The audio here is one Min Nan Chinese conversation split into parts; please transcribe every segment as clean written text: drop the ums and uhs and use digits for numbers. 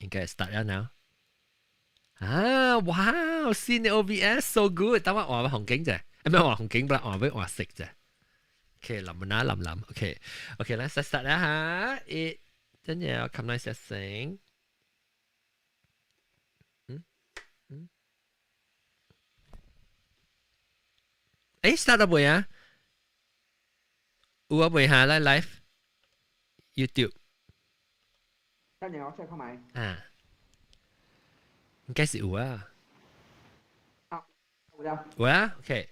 應該 start 了 now。啊，哇！新的 OBS so good，等我換個紅景啫，唔係換紅景，不啦，換俾換色啫。OK，諗啦諗諗，OK，OK，來 start 啦嚇，一，真係要撳來小聲。嗯嗯。誒，start 咗未啊？有啊未下來 live YouTube。等陣我 check 看覓。啊。應該是有啊。啊，有了。有啊，OK。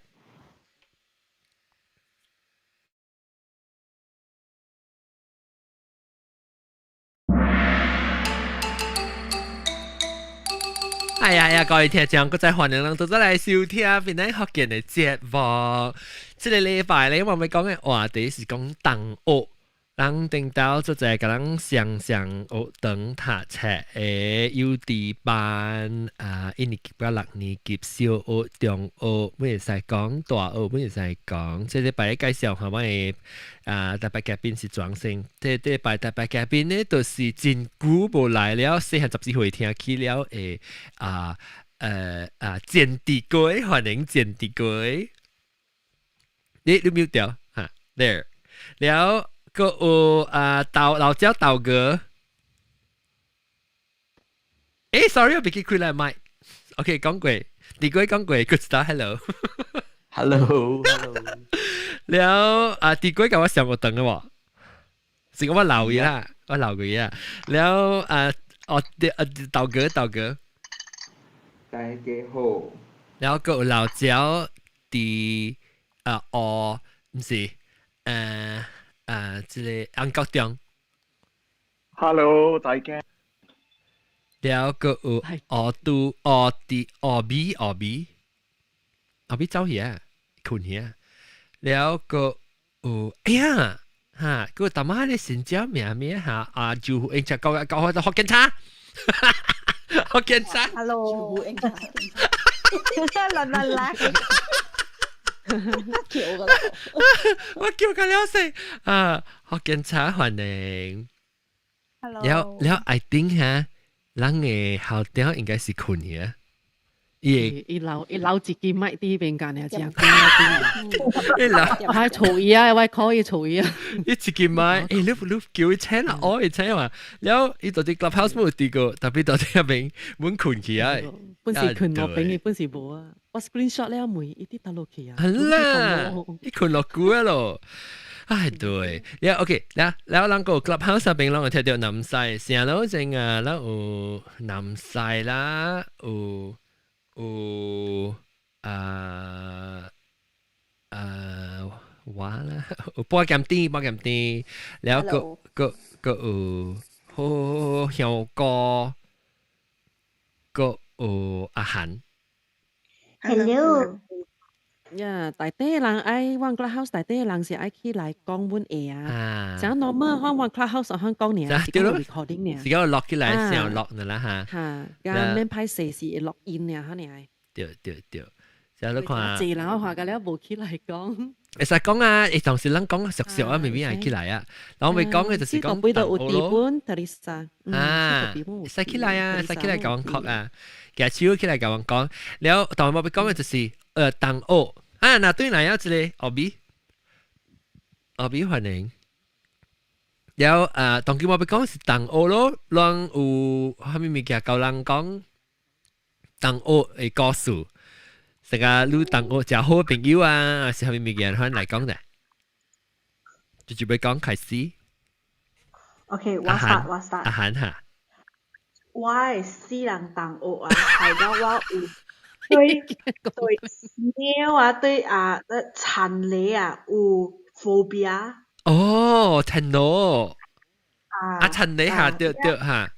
哎呀呀，各位聽眾，閣再歡迎咱倒轉來收聽闽南福建的節目。這个禮拜咧，我欲講的話題是講同學。人頂到做者共人雙雙學堂讀冊的幼稚班啊，一年級到六年級，小學、中學，嘛會使講，大學嘛會使講。這禮拜介紹下我的啊，特別嘉賓是莊生。這禮拜特別嘉賓呢，就是真久無來了，細漢14歲聽起了的啊，啊，簡弟哥，歡迎簡弟哥。你 mute 掉哈，there 了。閣有啊，豆老椒豆哥，誒，sorry，我別記開來麥，OK，講過，弟哥講過，good start，hello。 Hello，hello。了啊，弟哥共我上過堂了無？是我留伊啦，我留佢啊。了啊，哦，啊，豆哥，豆哥。大家好。了閣有老椒佇啊，哦，毋是，這个洪國忠。 Hello，大家。了閣有烏都烏弟烏美烏美，烏美走去啊，睏去啊。了閣有哎呀，哈，閣有淡仔咧新椒名名哈，啊就應只講講開福建茶，福建茶。 Hello，來來來。叫噶啦，我叫個了死啊！福建茶歡迎。 Hello。了了，I think 哈，人的校長應該是睏去啊。伊伊留自己麥佇邊間爾，真伊留，還嘈伊啊，我可以嘈伊啊。伊一支麥，欸，你叫伊請啦，哦，伊請嘛。了，伊到佇 Clubhouse 無佇過，特別到佇遐邊，阮睏去啊。本是睏落邊，伊本是無啊。我 screenshot 了問伊佇佗落去啊。係啦，伊睏落久啊咯。唉，對，了 OK，了了，咱個 Clubhouse 上邊攏有聽著南西聲咯，正啊，咱有南西啦，有啊啊我啦，有半鹹甜，半鹹甜，了閣閣閣有好香菇，閣有阿韓。 Hello。呀，大底人愛阮 Clubhouse 大底人是愛起來講阮話啊。像 normal 阮阮 Clubhouse 響講爾，是講 recording 爾。是講錄起來先錄的啦哈。哈，佮免歹勢是會錄音爾，哈爾。對對對，像你看。濟人我看甲了無起來講。會使講啊，會當時咱講熟熟啊，未必愛起來啊。然後未講的就是講同學咯。啊，使起來啊，使起來共阮講啊，舉手起來共阮講。了，當我欲講的就是同學啊，若對來啊，這个學美，學美歡迎。了啊，當今我欲講是同學咯，咱有啥物物件共人講同學的故事。成個你同學誠好朋友啊，是啥物物件款來講的？就準備講開始。 OK，我 start，我 start。阿韓哈。我的死人同學啊，害到我有對對貓啊，對啊，田螺啊有 phobia。哦，田螺。啊。啊，田螺哈，對對哈。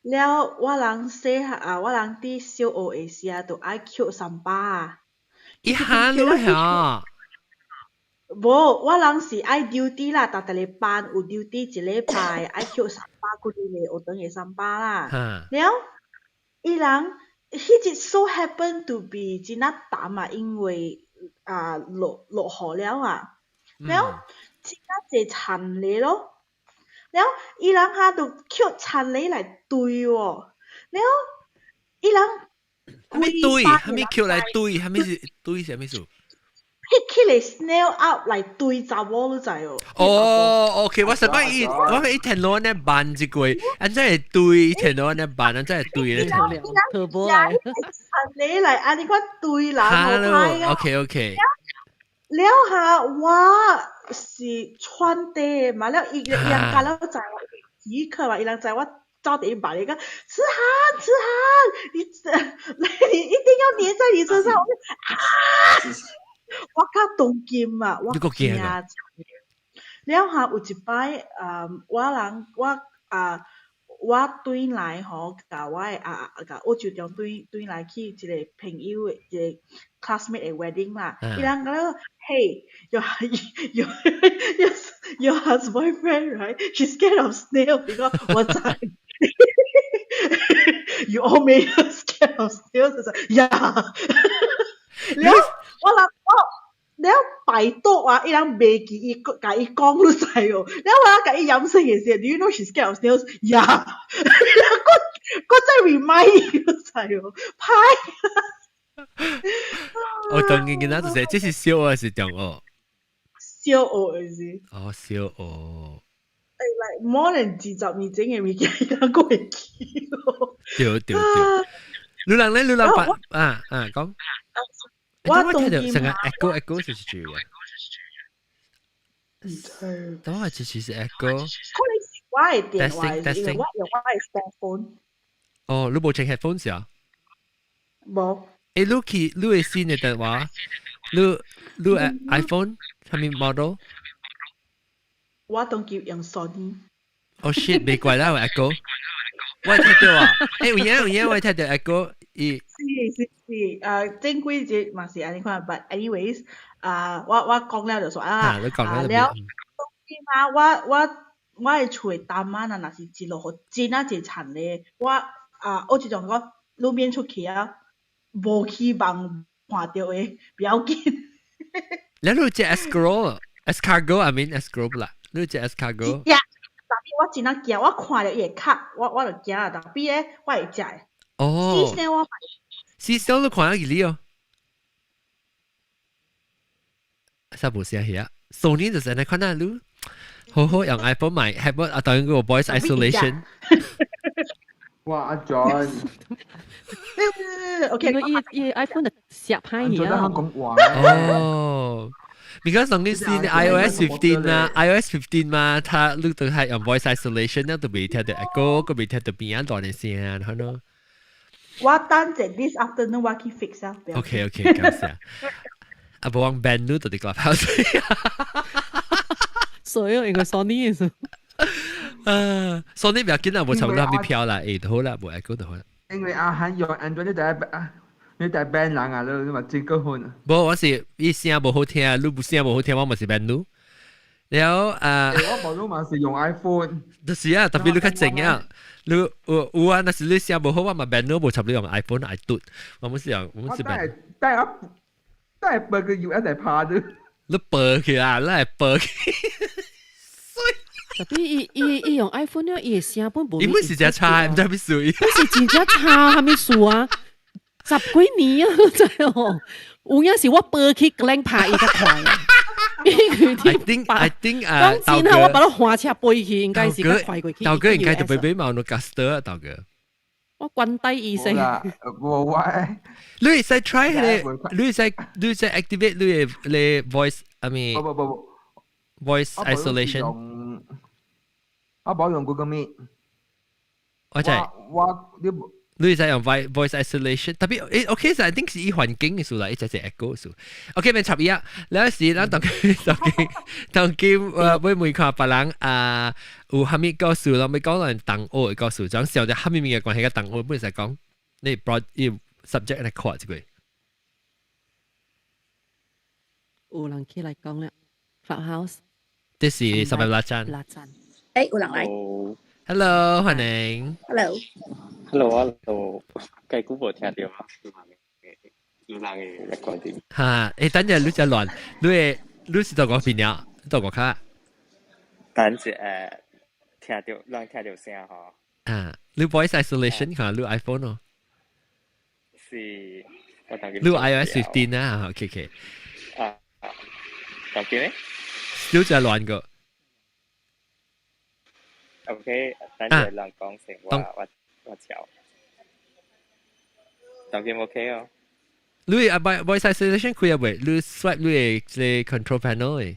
了，我人細漢啊，我人佇小學的時啊，就愛抾三把啊。一下咯嚇。無，我人是愛 duty 啦，逐逐個班有 duty 一禮拜愛抾三把，規個學堂的三把啦。了，伊人彼日 so happen to be 真啊澹啊，因為啊落落雨了啊，了真啊濟田螺咯。了伊人哈就抾田螺來堆喎，了伊人蝦米堆？蝦米抾來堆？蝦米是堆啥物事？ pick 起來 snail up 來堆查某你知哦？哦，OK，我實擺伊，我伊田螺呢扮一個，按怎會堆田螺呢扮，按怎會堆咧？特波來，田螺來按呢款堆人好歹啊，OK OK。了下我是穿底嘛，了伊伊人教了知我即刻嘛，伊人知我走佇伊別個講，慈涵慈涵，你一定要黏在你身上，我就啊，我較動驚嘛，我驚。了下有一擺，我人我啊，我轉來吼，共我的啊共澳洲中轉轉來去一個朋友的一個 classmate 的 wedding 啦，伊人講 hey your husband boyfriend right she's scared of snail 伊講我知，you all made her scared of snails yeah 了我人我了拜託啊，伊人袂記伊共伊講你知哦，了我共伊飲水的時，Do you know she's scared of snails? Yeah，我我再 remind 伊你知哦，歹。我當然見到就是，這是小學還是中學？小學是。哦，小學。欸，like more than 20年前的物件，伊人閣會記咯。對對對。你人咧，你人辦啊啊講。我當聽到成個 echo echo 就是住啊。等我這是 echo。可能是我的電話，因為我用我的 phone。哦，你無穿 headphone 是啊？無。欸，你去你的新的電話，你你 iPhone 啥物 model？我當機用 Sony。哦 shit，袂怪啦，有 echo。我聽到啊，欸，有影有影，我聽到 echo 伊。是是是，前幾日嘛是按呢款，but anyways，啊，我我講了就煞啊，啊了，當時嘛，我我我的厝的擔仔若若是一落雨真啊濟田螺，我啊，我這種講路邊出去啊，無希望看著的，不要緊。你你食 escargot，escargot，I mean escargot 啦，你食 escargot。食，但是我真啊驚，我看著伊會卡，我我就驚啊，但是咧，我會食的。哦。 Sea snail 我 Sea snail 你看下幾哦？啥無聲遐？Sony 就是按呢看啊，你好好用 iPhone 買，係不啊？當然個 voice isolation。哇，阿 John， OK，伊伊 iPhone 就寫歹去啊。講話。哦，because 當你是 iOS 15 啊，iOS 15 嘛，它你都係用 voice isolation，那都袂聽到 echo，閣袂聽到邊仔大的聲，係咯。我等陣 this afternoon 我去 fix 啊。 OK OK，感謝。啊，無往 ban 你到佇 Clubhouse。所以用個 Sony 是。啊，Sony 不要緊啦，無差不多咪票啦，欸，好啦，無 echo 就好啦。因為阿漢用 Android 你第一你第 ban 人啊，你你嘛真過分。無，我是伊聲無好聽，你無聲無好聽，我嘛是 ban 你。然後啊，我無你嘛是用 iPhone。就是啊，特別你較靜啊，你有有啊，若是你聲無好，我嘛 ban 你，無插你用 iPhone 愛嘟，我毋是用，我毋是 ban。但係但係播個 US 來拍的。你播去啊，你來播去。特別伊伊伊用 iPhone 了，伊的聲本無。伊本是真差，毋知欲數。伊是真正差，啥物事啊？十幾年啊，真哦。有影是我播去 Glen 拍伊較快。 I think 啊，講真啊，我把它換車飛去，應該是較快過去。豆哥應該就袂買毛 Nocaster 啊，豆哥。我關低醫生。無我。你會使 try 咧，你會使你會使 activate 你的你 voice，I mean。不不不不。 voice isolation。我冇用 Google Meet。我知。我你。你會使用 voice isolation，特別誒，OK，就 I think 是伊環境嘅事啦，伊只是 echo 事。OK，免插伊啊。了時咱當當當今誒，會問看別人啊，有蝦米故事咯？欲講人同學的故事，講想著蝦米物嘅關係佮同學，本使講你 broad 伊 subject 來看這個。有人起來講了，Clubhouse。這是十八拉贊。拉贊。誒，有人來。 Hello，歡迎。 Hello。 Hello，Hello，計久無聽著啊，有人會來關點。哈，誒，等陣你只亂，你會你是佗國邊啊？佗國卡？等陣聽著人聽著聲吼。啊，你 voice isolation 看你 iPhone 哦。是，我當你 iOS 15啊，OK。啊，當見咧？小就亂個。 OK，等陣人講成我調。當見 OK 哦。你啊，voice isolation 開入未？你 swipe 你嘅這 control panel 誒。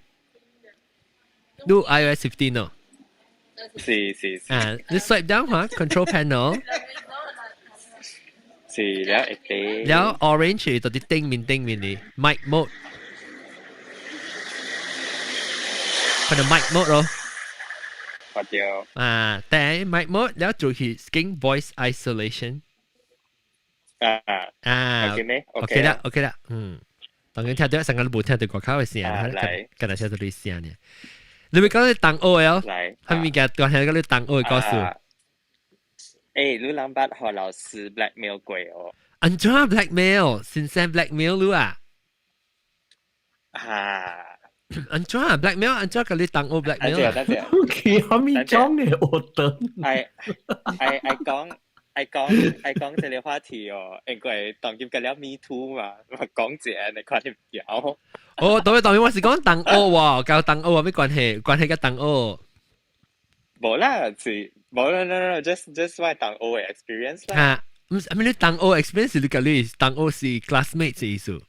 你 iOS 15 哦。是是是。啊，你 swipe down 嚇，control panel。是了一啲。了 orange 到啲頂面頂面嘅 mic mode。佢就 mic mode 咯。我掉。啊，但 mic mode 了做去 skin voice isolation。啊啊，OK 咩？OK 啦，OK 啦，嗯。當然聽到成個都冇聽到外口嘅聲，今日聽到你聲呢。你咪講你同學哦？來，係咪嘅？講聽講你同學嘅故事。誒，你諗捌予老師 blackmail 過哦？按怎 blackmail？先生 blackmail 你啊？哈？按怎 blackmail？按怎共你同學 blackmail？等陣，佢後面講嘅我等。係係係講。愛講愛講這個話題哦，因為當今個了 Me Too 嘛，講者你看你表。哦，當然當然我是講同學喎，交同學有咩關係？關係佮同學。無啦，是無啦，no no，just 我同學嘅 experience 啦。嚇，毋是，I mean 你同學 experience 你共你同學是 classmate 嘅意思。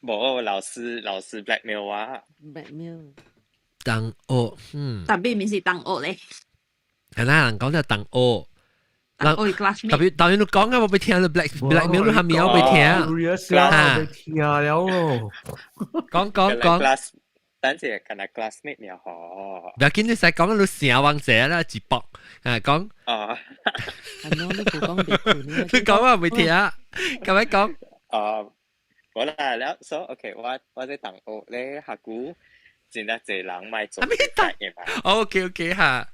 無，老師 blackmail 我。 blackmail。同學，嗯。特別毋是同學咧。係啦，人講就同學。同學 classmate。特別當然你講啊，我欲聽你 blackmail 你係咪我欲聽？啊，欲聽了咯。講講講。等陣近係 classmate 又好。唔要緊，你使講你成王者啦，直播啊講。哦。係咯，你冇講別你講啊，未聽，咁樣講。哦，冇啦，了，so OK，我在同學咧，下久真係濟人愛做 prefect 嘅嘛。 OK OK 哈。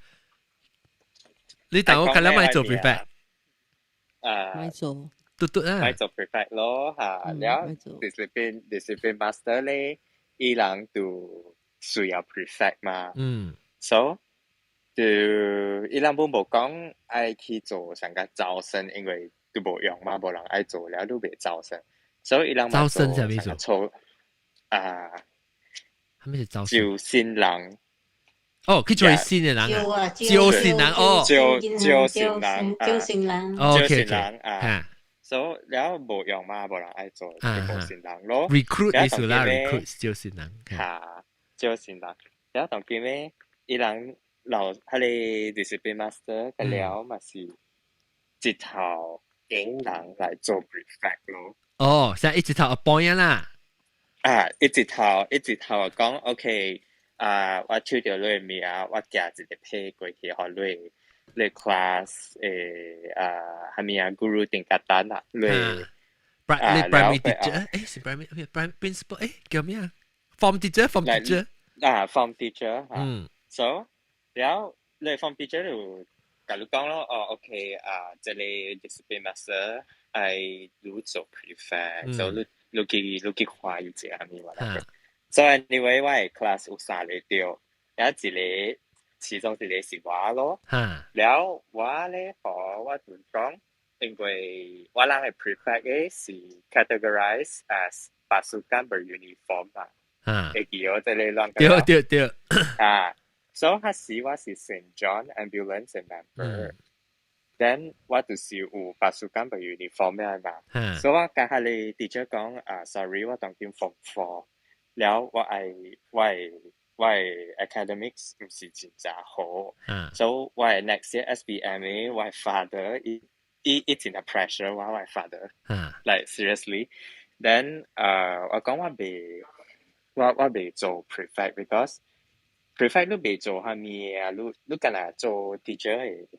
你同學可能愛做 prefect。啊。愛做。嘟嘟啊。愛做 prefect 咯嚇，了 discipline master 咧。伊人就需要 prefect 嘛，所以就伊人本無講愛去做啥個招生，因為都無用嘛，無人愛做了都袂招生，所以伊人招生係咩意思？做啊，係咩是招生？招新人。哦，去做新嘅人啊，招新人哦，招招新人，招新人，招新人啊。所以了無用嘛，無人愛做，就無新人咯。 recruit 意思啦，recruit 招新人。嚇，招新人。了當今咧，伊人老，彼個 discipline master 個了嘛是一頭引人來做 prefect 咯。哦，像一直頭 appoint 啦。啊，一直頭一直頭講 OK，啊，我抽著你名，我寄一個批過去，予你。你 class 誒啊，係咪啊？Guru tingkatan 啊，你啊，primary teacher，誒是 primary primary principal，誒叫咩啊？Form teacher，form teacher 啊，form teacher，嗯，so 然後你 form teacher 就共你講咯，哦，OK 啊，這個 discipline master 愛你做 prefect，所以你去看有一個係咪話啦？所以 anyway 我的 class 有三個對，然後一個。其中一個是我咯，了我咧，我就講，因為我人嘅 prefect 嘅是 categorize as pasukan beruniform 嘛，會記我這個亂對對對，啊，所以彼時我是 Saint John Ambulance member，then 我就是有 pasukan beruniform 嘅嘛，所以我共彼個 teacher 講啊，sorry，我當今 form four，了我愛我的 academics 毋是真正好，所以我的 next year SPM 的我的 father 伊真正 pressure 我我的 father，like seriously，then 我講我袂做 prefect because prefect 你袂做啥物啊，你干焦做 teacher 的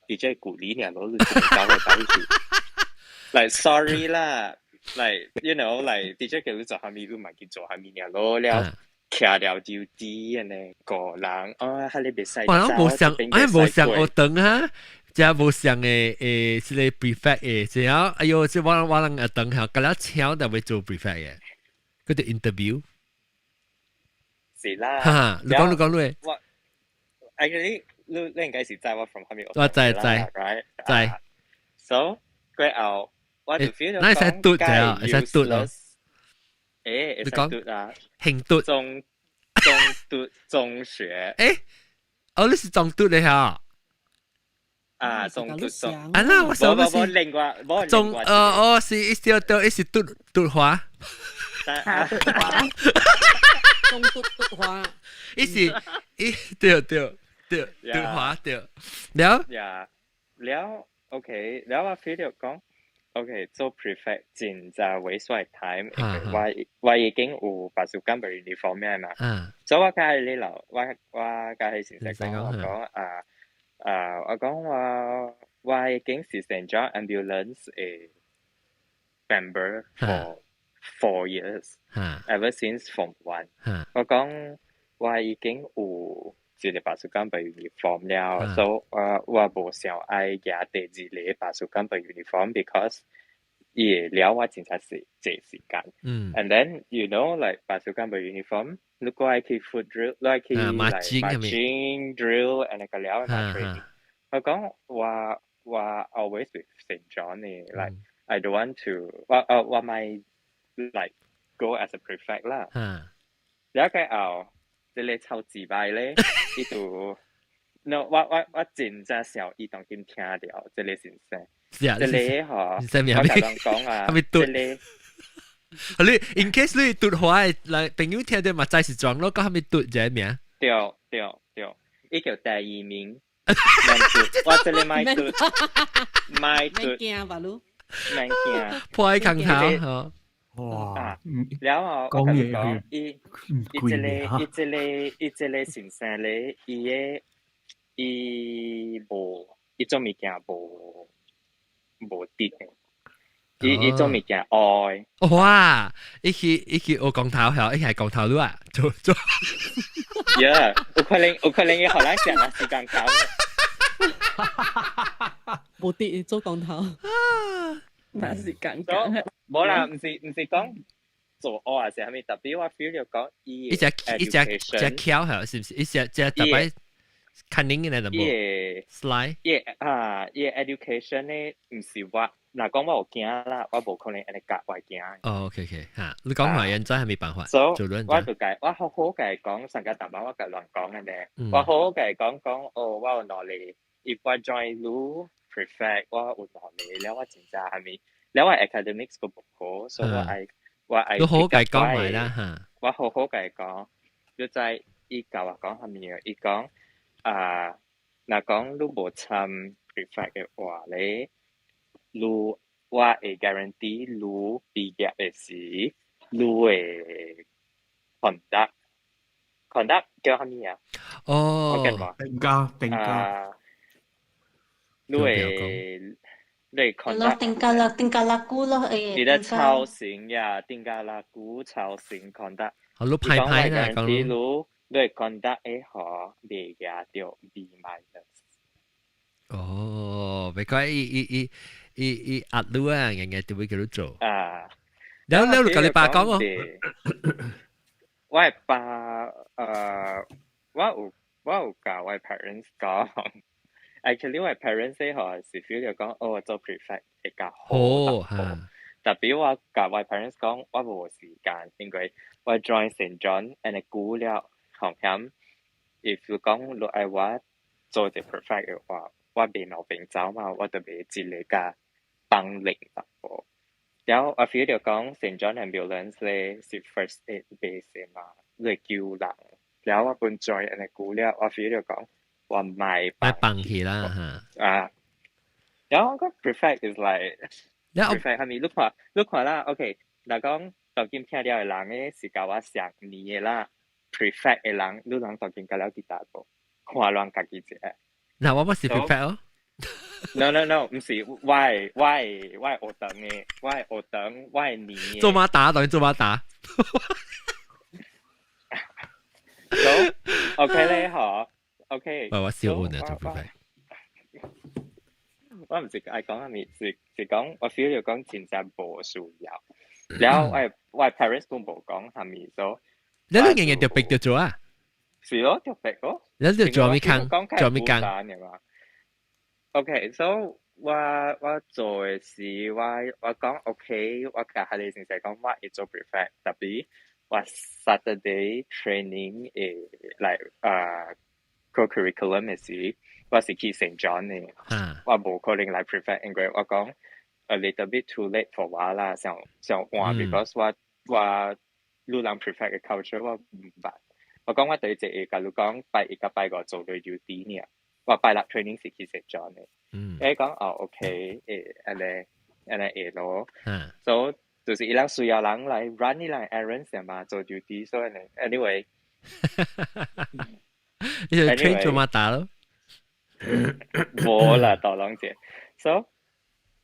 teacher 鼓勵爾咯，你搞來搞去，like sorry 啦，like like teacher 叫你做啥物，你嘛去做啥物爾咯了。徛了 duty 按呢個人哦，彼個袂使。我攏無想，哎無想學堂啊，這無相的這個 prefect 的，這樣哎喲，這我人學堂嚇，佮了搶就欲做 prefect 的，佢哋 interview。是啦。哈，你講你講你。我，actually 你應該是知我 from 蝦米學我知知，right？知。 So 過後我就 feel 到那會使嘟者啊，會使嘟咯。誒，會使嘟啊，興嘟。中中嘟中學。誒，哦，你是中嘟的嚇？啊，中嘟中。啊，那我想無無另外，無中，哦哦，是一條條，一是嘟嘟花。嘟花。中嘟嘟花。一是一對對對嘟花對。了。呀，了，OK，了我 feel 到講，OK，做 prefect 真正 waste time，我已經有白數間 uniform 咩嘛，所以我梗係呢樓，我梗係先生講，我講啊啊，我講我已經是 St. John Ambulance 嘅 member for 4 years，ever since form one，我講我已經有一個白數間 uniform 了，所以我無想愛舉第二個白數間 uniform，because 伊會了我真正是濟時間。And then you know like 白數間 uniform，如果愛去 foot drill，你愛去 like marching drill and 個了嘛 training。我講我 always with St. John 呢，like I don't want to，我咪 like go as a prefect 啦。了解後，這個超自敗咧，伊就，no 我真正想伊當今聽到這個先生。是啊，這個嗬，我甲人講啊，這個，你 in case 你嘟話來朋友聽到嘛，知是裝咯，講係咪嘟這名？對對對，伊叫第二名，我這個莫嘟，莫嘟，驚吧你？免驚，破喺空頭嗬。哇！然後我甲你講，伊這個先生咧，伊個伊無，伊做物件無滴的，伊做物件愛。哇！伊去學光頭曉，伊係光頭佬啊，做做。 Yeah，有可能伊予咱食若是光頭。無滴做光頭。那是剛剛。無啦，毋是講做惡還是啥物，特別我 feel 到講伊一隻一隻隻巧係，是唔是？一隻隻特別肯定嘅就無 slide。伊啊，伊 education 咧，毋是我，若講我有囝啦，我無可能按呢教我囝。哦，OK OK，嚇，你講話人真係沒辦法。所以，我就共我好好共伊講，上個淡薄我共亂講嘅咧，我好好共伊講講，哦，我有能力，if 我 join 你 prefect，我有能力，了我真正係咪？了我 academics 個無好，所以我愛。你好好共伊講埋啦嚇。我好好共伊講，你知伊共我講啥物啊？伊講啊，若講你無參 prefect 嘅話咧，你我會 guarantee 你畢業嘅時，你會 conduct 叫啥物啊？哦，定價定價，你會 conduct tingkah 啦 tingkah laku 咯，誒。你的操行呀，tingkah laku 操行 conduct。好，你派派啦，講。你會 conduct 會好，袂舉著 B minus。哦，別怪伊伊伊伊伊壓你啊，人家就會叫你做。啊，了了，你共你爸講哦。我係爸，我有共我 parents 講，actually 我 parents 咧嗬是 feel 到講，哦，做 prefect 會較好。好特別我共我 parents 講，我無時間，因為我 join St. John 按呢久了，風險，if 你講你愛我做一個 prefect 嘅話，我袂兩邊走嘛，我就袂一個共幫領淡薄。然後我 feel 到講 St. John Ambulance 咧是 first aid base 嘛，你救人。然後我本 join 按呢久了，我 feel 到講我莫莫放棄啦嚇。啊，然後我講 prefect is like prefect 係咪？你看你看啦，OK，若講當今聽了的人咧是共我上年的啦，prefect 的人，你人當今甲了記得無？看亂家己一個。嗱，我不是 prefect 哦。 No no no，毋是，我係學堂的，我係學堂，我係年的。做馬打，當然做馬打。 So OK 咧，嗬，OK。喂，我笑換啊，做 prefect。我毋是愛講啥物，是講我 feel 到講真正無需要。然後我 parents 都無講啥物，所你都日日就逼著做啊？是咯，就逼咯。你就做咩工？做咩工？OK，so 我做的是我講 OK，我共佢哋先生講我會做 prefect，特別我 Saturday training 會 like co-curriculum 的時，我是去 St John 的，我無可能來 prefect，因為我講 a little bit too late for 我啦，想想換，because 我你人 prefect 的 culture 我毋捌，我講我第一個共你講拜一佮拜五做個 duty 爾，我拜六 training 是去 St John 的。伊講哦，OK，會按呢按呢會咯。所以就是伊人需要人來 run 伊人 errands 嘛，做 duty，所以呢，anyway，你就 train 做馬達咯？無啦，大人姐。所以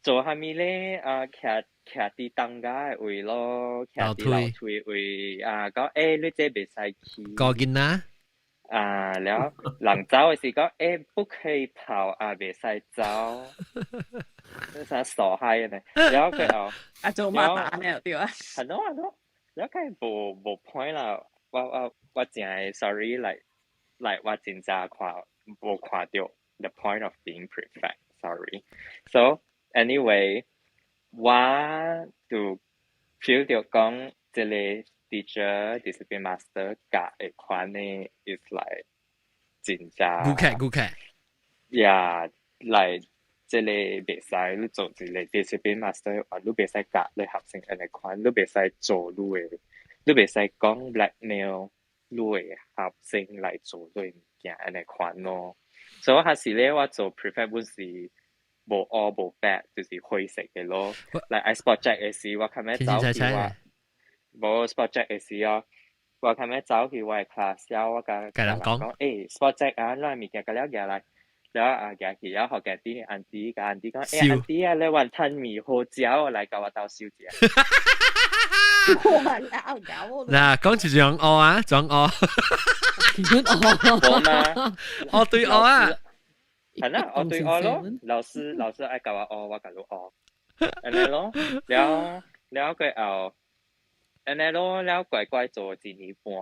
做啥物咧？啊，徛徛佇東家的位咯，徛佇樓梯位啊，講你這袂使去。顧囡仔。啊，了人走的時講，不可以跑啊，袂使走，這啥傻閪呢？了過後，啊做馬達呢對啊？係咯係咯，了佢無無 point 啦，我真係 sorry 來來，我真正看無看著 the point of being prefect，sorry。So anyway，我就 feel 著講這個 teacher discipline master 教的款呢，is like 真正顧客顧客呀，來這個袂使你做一個 discipline master，啊，你袂使教你學生按呢款，你袂使做你的，你袂使講 blackmail 你的學生來做你的物件按呢款咯。所以還是咧，我做 prefect 本是無黑無白，就是灰色的咯。來 I spot check 的時，我較尾走去我。無 spot check 的時哦，我較尾走去我的 class 了，我共共人講，spot check 啊，咱物件共了寄來，了啊寄去了，予家己 auntie，共 auntie 講，auntie 啊，你雲吞麵好食哦，來共我鬥收食。哇，老搞！嗱，講住裝惡啊，裝惡。無嘛？學對學啊。係啦，學對學咯。老師愛共我學，我共你學。按呢咯，了了過後。按呢咯，了乖乖做一年半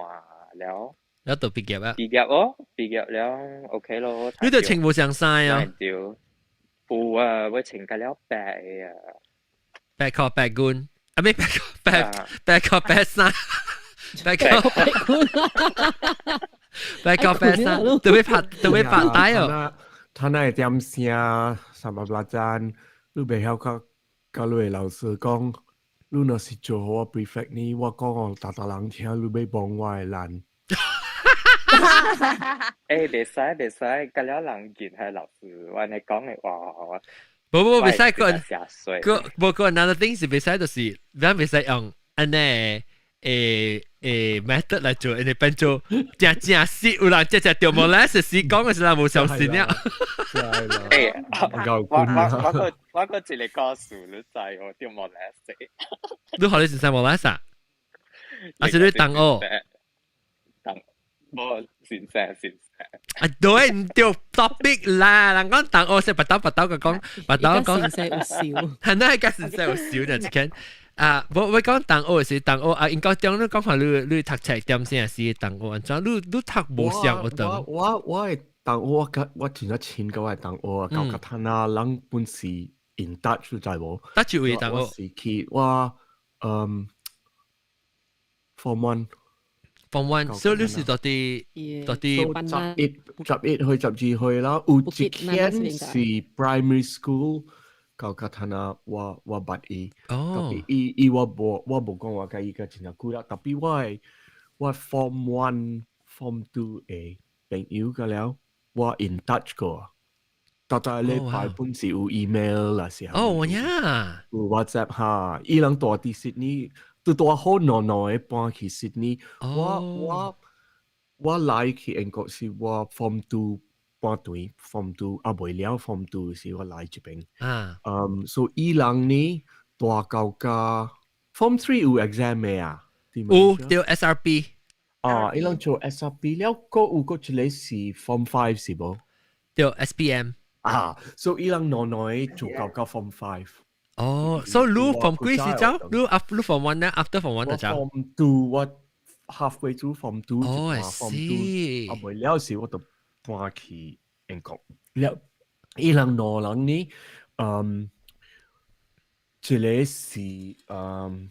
了。了就畢業啊！畢業哦，畢業了，OK 咯。你對穿無相衫啊？對，有啊，我穿甲了白啊。白褲白軍，啊咩白褲白白褲白衫，白褲白軍，白褲白衫，都會拍都會拍帶哦。他那點聲三百八盞，你袂曉佮佮你的老師講，你若是做予我 prefect 呢，我講予逐逐人聽，你欲摸我的懶。袂使，佮了人見係老師，我按呢講的話，無無袂使個個無個 another thing 是袂使，就是咱袂使用按呢method 來做，因為變做正正死有人正正著 molest 時講的時人無相信了。我個一個故事，你知我著 molest。你予你先生 molest 啊？還是你同學？同無先生先生。啊對，毋對 topic 啦，人講同學是白刀白刀個講，白刀講。先生有笑。係那個先生有笑就一間。啊，我講同學是同學啊，應該中你講看你讀冊點先是同學，按怎你讀無像我等。我的同學我佮我真正親佮我的同學啊，到甲他那人本是 in touch 你知無？佗一位同學？我是去我form one。 form one，所以你是到底到底11歲12歲啦，有一間是 primary school，到甲他那我捌伊，特別伊我無講話佮伊佮真正久啦，特別我 form one form two 的朋友個了，我 in touch 過，逐逐禮拜本是有 email 啦，是哦呀，有 WhatsApp 哈，伊人蹛佇悉尼。拄拄好兩兩个搬去悉尼，我來去英國是我 form two 半段，form two 啊未了 form two 時我來這邊。所以伊人呢蹛到甲 form three 有 exam 的啊？有對 SRP。啊，伊人做 SRP 了，閣有閣一個是 form five 是無？對 SPM。啊，所以伊人兩兩个做到甲 form five。哦，所以你 form 幾時走？你 after 你 form one 呢？After form one 就走。 Form two 我 halfway through form two 哦，form two 啊未了時我就搬去英國。了，伊人兩人呢，嗯，一個是嗯，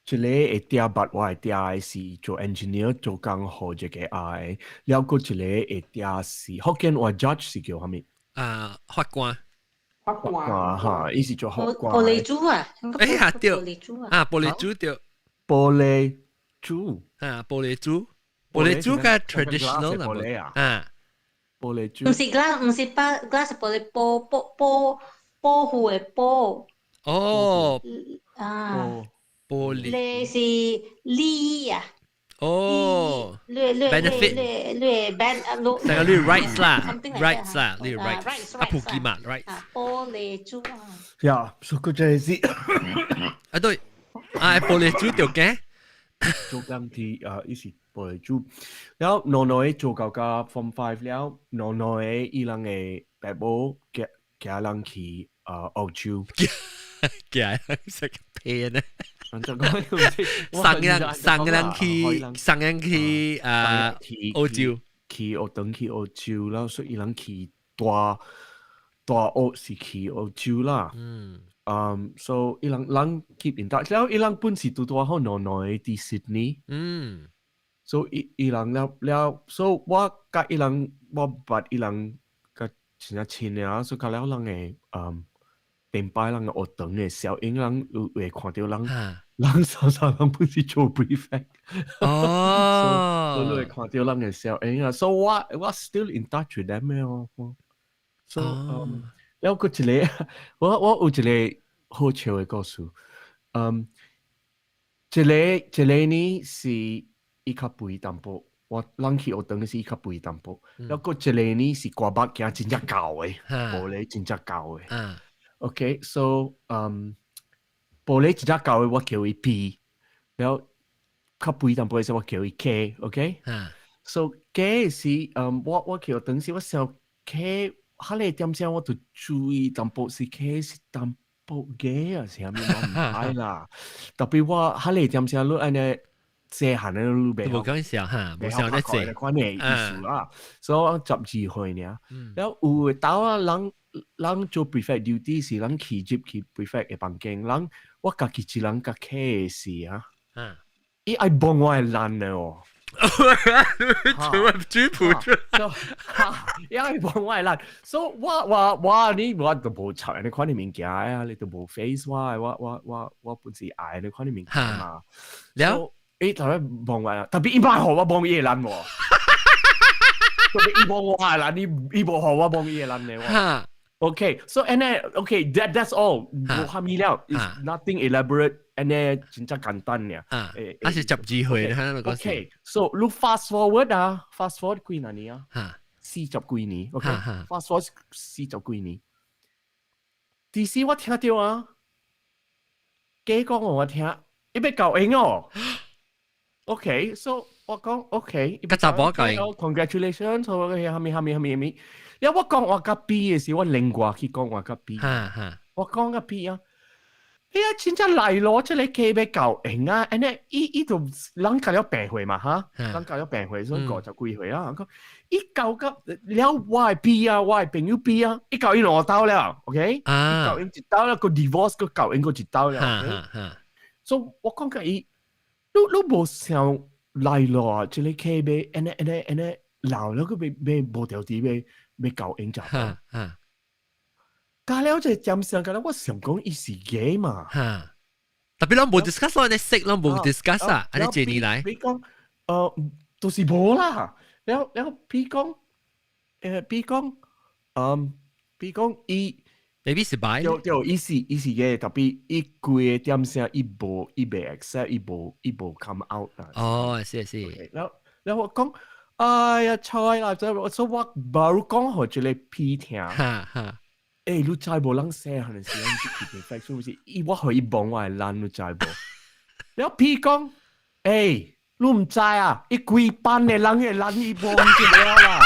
一個會嗲捌我會嗲的是做 engineer 做工予這個愛，了閣一個會嗲是福建話 judge 是叫啥物？啊，法官。法官啊哈，伊是做法官。玻璃珠啊！哎呀，對，玻璃珠啊！啊，玻璃珠對。玻璃珠。啊，玻璃珠，玻璃珠較 traditional 啦。啊，玻璃珠。毋是 glass，毋是把 glass 玻璃玻玻玻保護的保。哦。啊。玻璃。你是利啊。哦。你你 benefit 你你 ben 啊，你個你 rights 啦，rights 啦，你 rights，啊普及嘛，rights。玻璃珠啊。呀，所以這是。啊對，啊玻璃珠條嘅。做工啲啊，伊是玻璃珠。了後兩兩个做到甲 Form 5 了，兩兩个伊人的爸母寄寄人去啊澳洲。寄人食屁呢？送人送人去送人去啊澳洲，去學堂去澳洲，然後所以伊人去大大學是去澳洲啦。嗯。嗯，所以伊人人 keep in touch，了伊人本是拄拄好兩兩个佇 Sydney。嗯。所以伊伊人了了，所以我佮伊人我捌伊人佮真正親啊，所以佮了人會嗯。頂擺人學堂的小英人有會看著人，人常常人本是做 prefect，哦，所以會看著人的小英啊，所以我我 still in touch with them 哦，所以嗯，了閣一個，我我有一個好笑的故事，嗯，一個一個呢是伊較肥淡薄，我人去學堂時伊較肥淡薄，了閣一個呢是歌目鏡真正厚的，玻璃真正厚的。OK，so，嗯，玻璃真正厚的我叫伊 P，了較肥淡薄的時我叫伊 K，OK？So K 是，嗯，我我去學堂時我想 K，哈個點聲我就注意淡薄是 K 是淡薄 gay 啊，是啥物我毋知啦。特別我哈個點聲你按呢細漢的你袂無講笑哈，無想咧濟款的意思啦。所以我十二歲爾，了有的當啊人。人做 prefect duty 是人去入去 prefect 的房間，人我家己一人共企的時啊，伊愛摸我的懶的哦，做主僕出，伊愛摸我的懶，所以我我我你我都無插你款的物件啊，你都無 face 我，我我我我本是愛你款的物件嘛，了，伊頭先摸我，特別伊莫予我摸伊的懶喎，特別伊摸我的懶，伊伊無予我摸伊的懶的喎。Okay, so and then okay, that's all. 無蝦米了，is nothing elaborate. And then 真正簡單爾。啊，啊是十二歲， Okay, so 你 fast forward 啊，fast forward 幾若年啊？四十幾年，OK，fast forward 四十幾年。第時我聽著啊，假講予我聽，伊欲結婚哦。Okay, so 我講 OK，佮查某結，congratulations，我蝦米蝦米蝦米蝦米。了我講話佮 B 的時，我另外去講話佮 B。我講佮 B 啊，哎呀，真正來咯，這个 K 欲結婚啊，按呢伊伊就人結了病歲嘛，哈，人結了病歲，所以五十幾歲啊。講伊結甲了我的 B 啊，我的朋友 B 啊，伊結伊兩刀了，OK？啊，結𪜶一刀了，閣 divorce 閣結𪜶閣一刀了。所以我講佮伊，你你無想來咯，這个 K 欲按呢按呢按呢老了閣欲欲無條啲欲。欲結婚就，加了這點上，加了我想講伊是 gay 嘛，特別攏無 discuss 咯，你識攏無 discuss 啊，按呢這年來，比講，都是無啦，了了比講，比講，嗯，比講伊，maybe 是 bi，對對，伊是伊是 gay，特別伊規個點聲伊無伊袂 accept，伊無伊無 come out 啦。哦，是是，了了我講。哎呀，菜啦！所以我無講予這個 P 聽。欸，你知無？人細漢的時陣去 prefect，是不是？伊我予伊摸我的懶，你知無？了 P 講，欸，你毋知啊？伊規班的人的懶伊摸就了啦。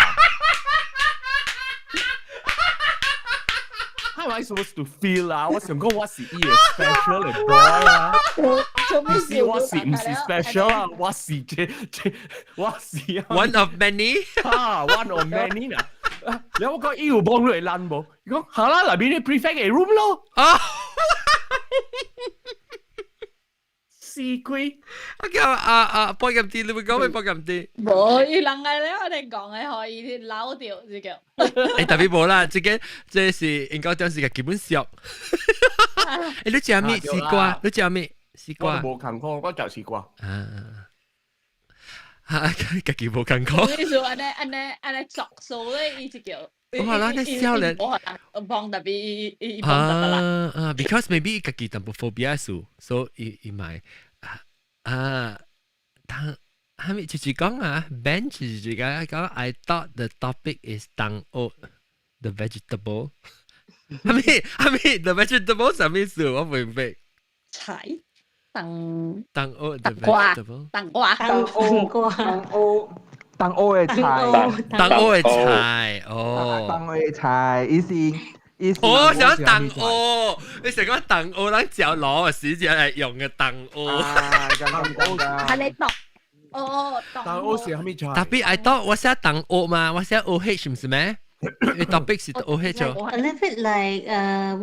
How am I supposed to feel 啊？我想講我是伊个 special 的 boy 啊，唔是我是唔是 special 啊？我是這這我是啊 one of many 啊，one of many 啊。然後我講伊有幫你爛無？伊講好啦，內面你 prefect 的 room 咯。啊！死鬼！我叫啊啊，播咁啲，你會講咩播咁啲？無，伊人個咧，我哋講的可以老掉，這個。欸，特別無啦，這個這是應該講是個基本熟。欸，你食咩絲瓜？你食咩絲瓜？我無共款，我食絲瓜。啊，啊，家己無共款。你說按呢按呢按呢作數咧，伊就叫。哇啦，你少年。我幫特別伊伊幫特別啦。啊，because maybe 家己淡薄 phobia 數，所以伊伊買啊，當係咪就是講啊？Ben 就是講講，I thought the topic is 當蚵 the vegetable，係咪係咪 the vegetable 啥意思？我唔明白。菜當當蚵 the vegetable，當瓜當蚵當蚵當蚵的菜，當蚵的菜哦，當蚵的菜，伊是。哦，想當蚵，你成講當蚵，咱食螺時就係用嘅當蚵。係你當哦，當蚵是啥物菜？特別 I thought 我寫當蚵嘛，我寫 O H 唔是咩？你 topic 是 O H 哦。 A little bit like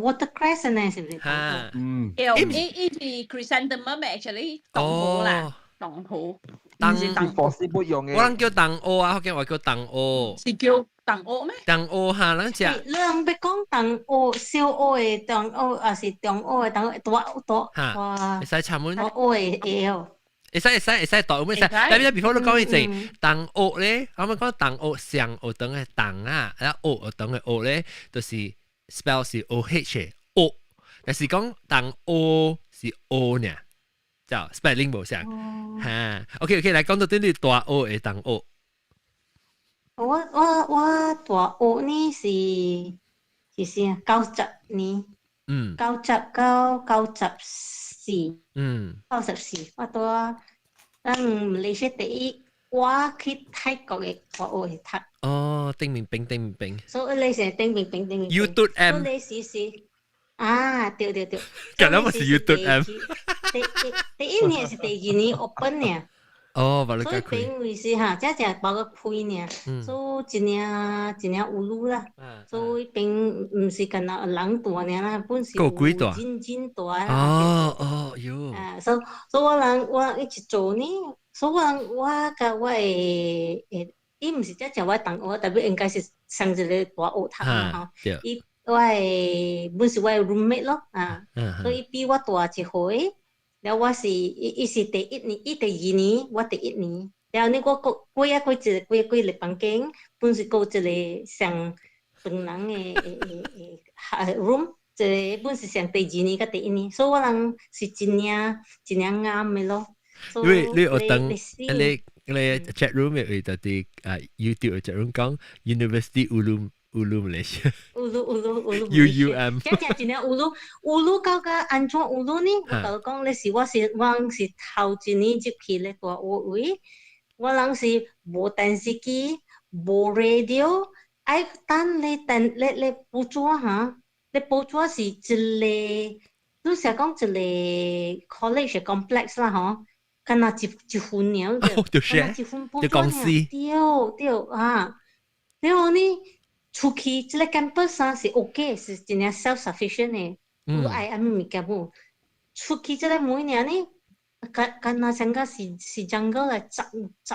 watercress 呢，是唔是？嚇，嗯。伊伊是 chrysanthemum actually 當蚵啦，當蚵。當佛師不用嘅。我人叫當蚵啊，福建話叫當蚵。是叫當蚵咩？當蚵哈，咱食。你人欲講當蚵，小蚵的當蚵，還是中蚵的當蚵？大大大。會使插門。大蚵的會哦。會使會使會使大蚵會使。但係 before 你講一陣，當蚵咧，我們講當蚵上學堂的當啊，啊蚵學堂的蚵咧，就是 spell 是 O H 的蚵，但是講當蚵是 O 呢，就 spelling 無相。哈，OK OK，來講到底你大學的當蚵。我我我大學呢是是啥？90年，90到94，94，我蹛咱馬來西亞第一，我去泰國的大學去讀。哦，頂面冰頂面冰。所以你是頂面冰頂面冰。 YouTube M。所以你是是啊，對對對。咁樣咪是 YouTube M。第第第一年是第二年 open 呢。哦，把你所以變為是哈，這只包個開呢，所以真正真正有路啦。所以變毋是干焦人大爾啦，本是夠幾大？真真大啦。哦哦喲。啊，所所以我人我一起做呢，所以我人我佮我的的，伊毋是這只我同學，特別應該是上一個大學讀嘛吼。伊我的本是我的 roommate 咯，啊，所以伊比我大一歲。了我是伊伊是第一年，伊第二年，我第一年。了呢，我過過啊過一個過幾個房間，本是過一個上長人的的的的 room，一個本是上第二年佮第一年，所以我人是真正真正啱的咯。你你學等你你 chat room 有到啲啊 YouTube chat room 講 University Ulu Ulu Malaysia。 Ulu Ulu Ulu。 U U M。這正真正 ulu ulu 到甲按怎 ulu 呢？我共你講，你是我是我是頭一年入去咧大學位，我人是無電視機，無 radio，愛等你電你你報紙哈，你報紙是一個，你是講一個 college complex 啦吼，敢若一一份爾，就是一份報紙公司，對對啊，然後呢？出去這個 campus 啊是 OK，是真正 self-sufficient 的，有愛啥物物件無。出去這個每年呢，敢敢若像個是是 jungle 來十十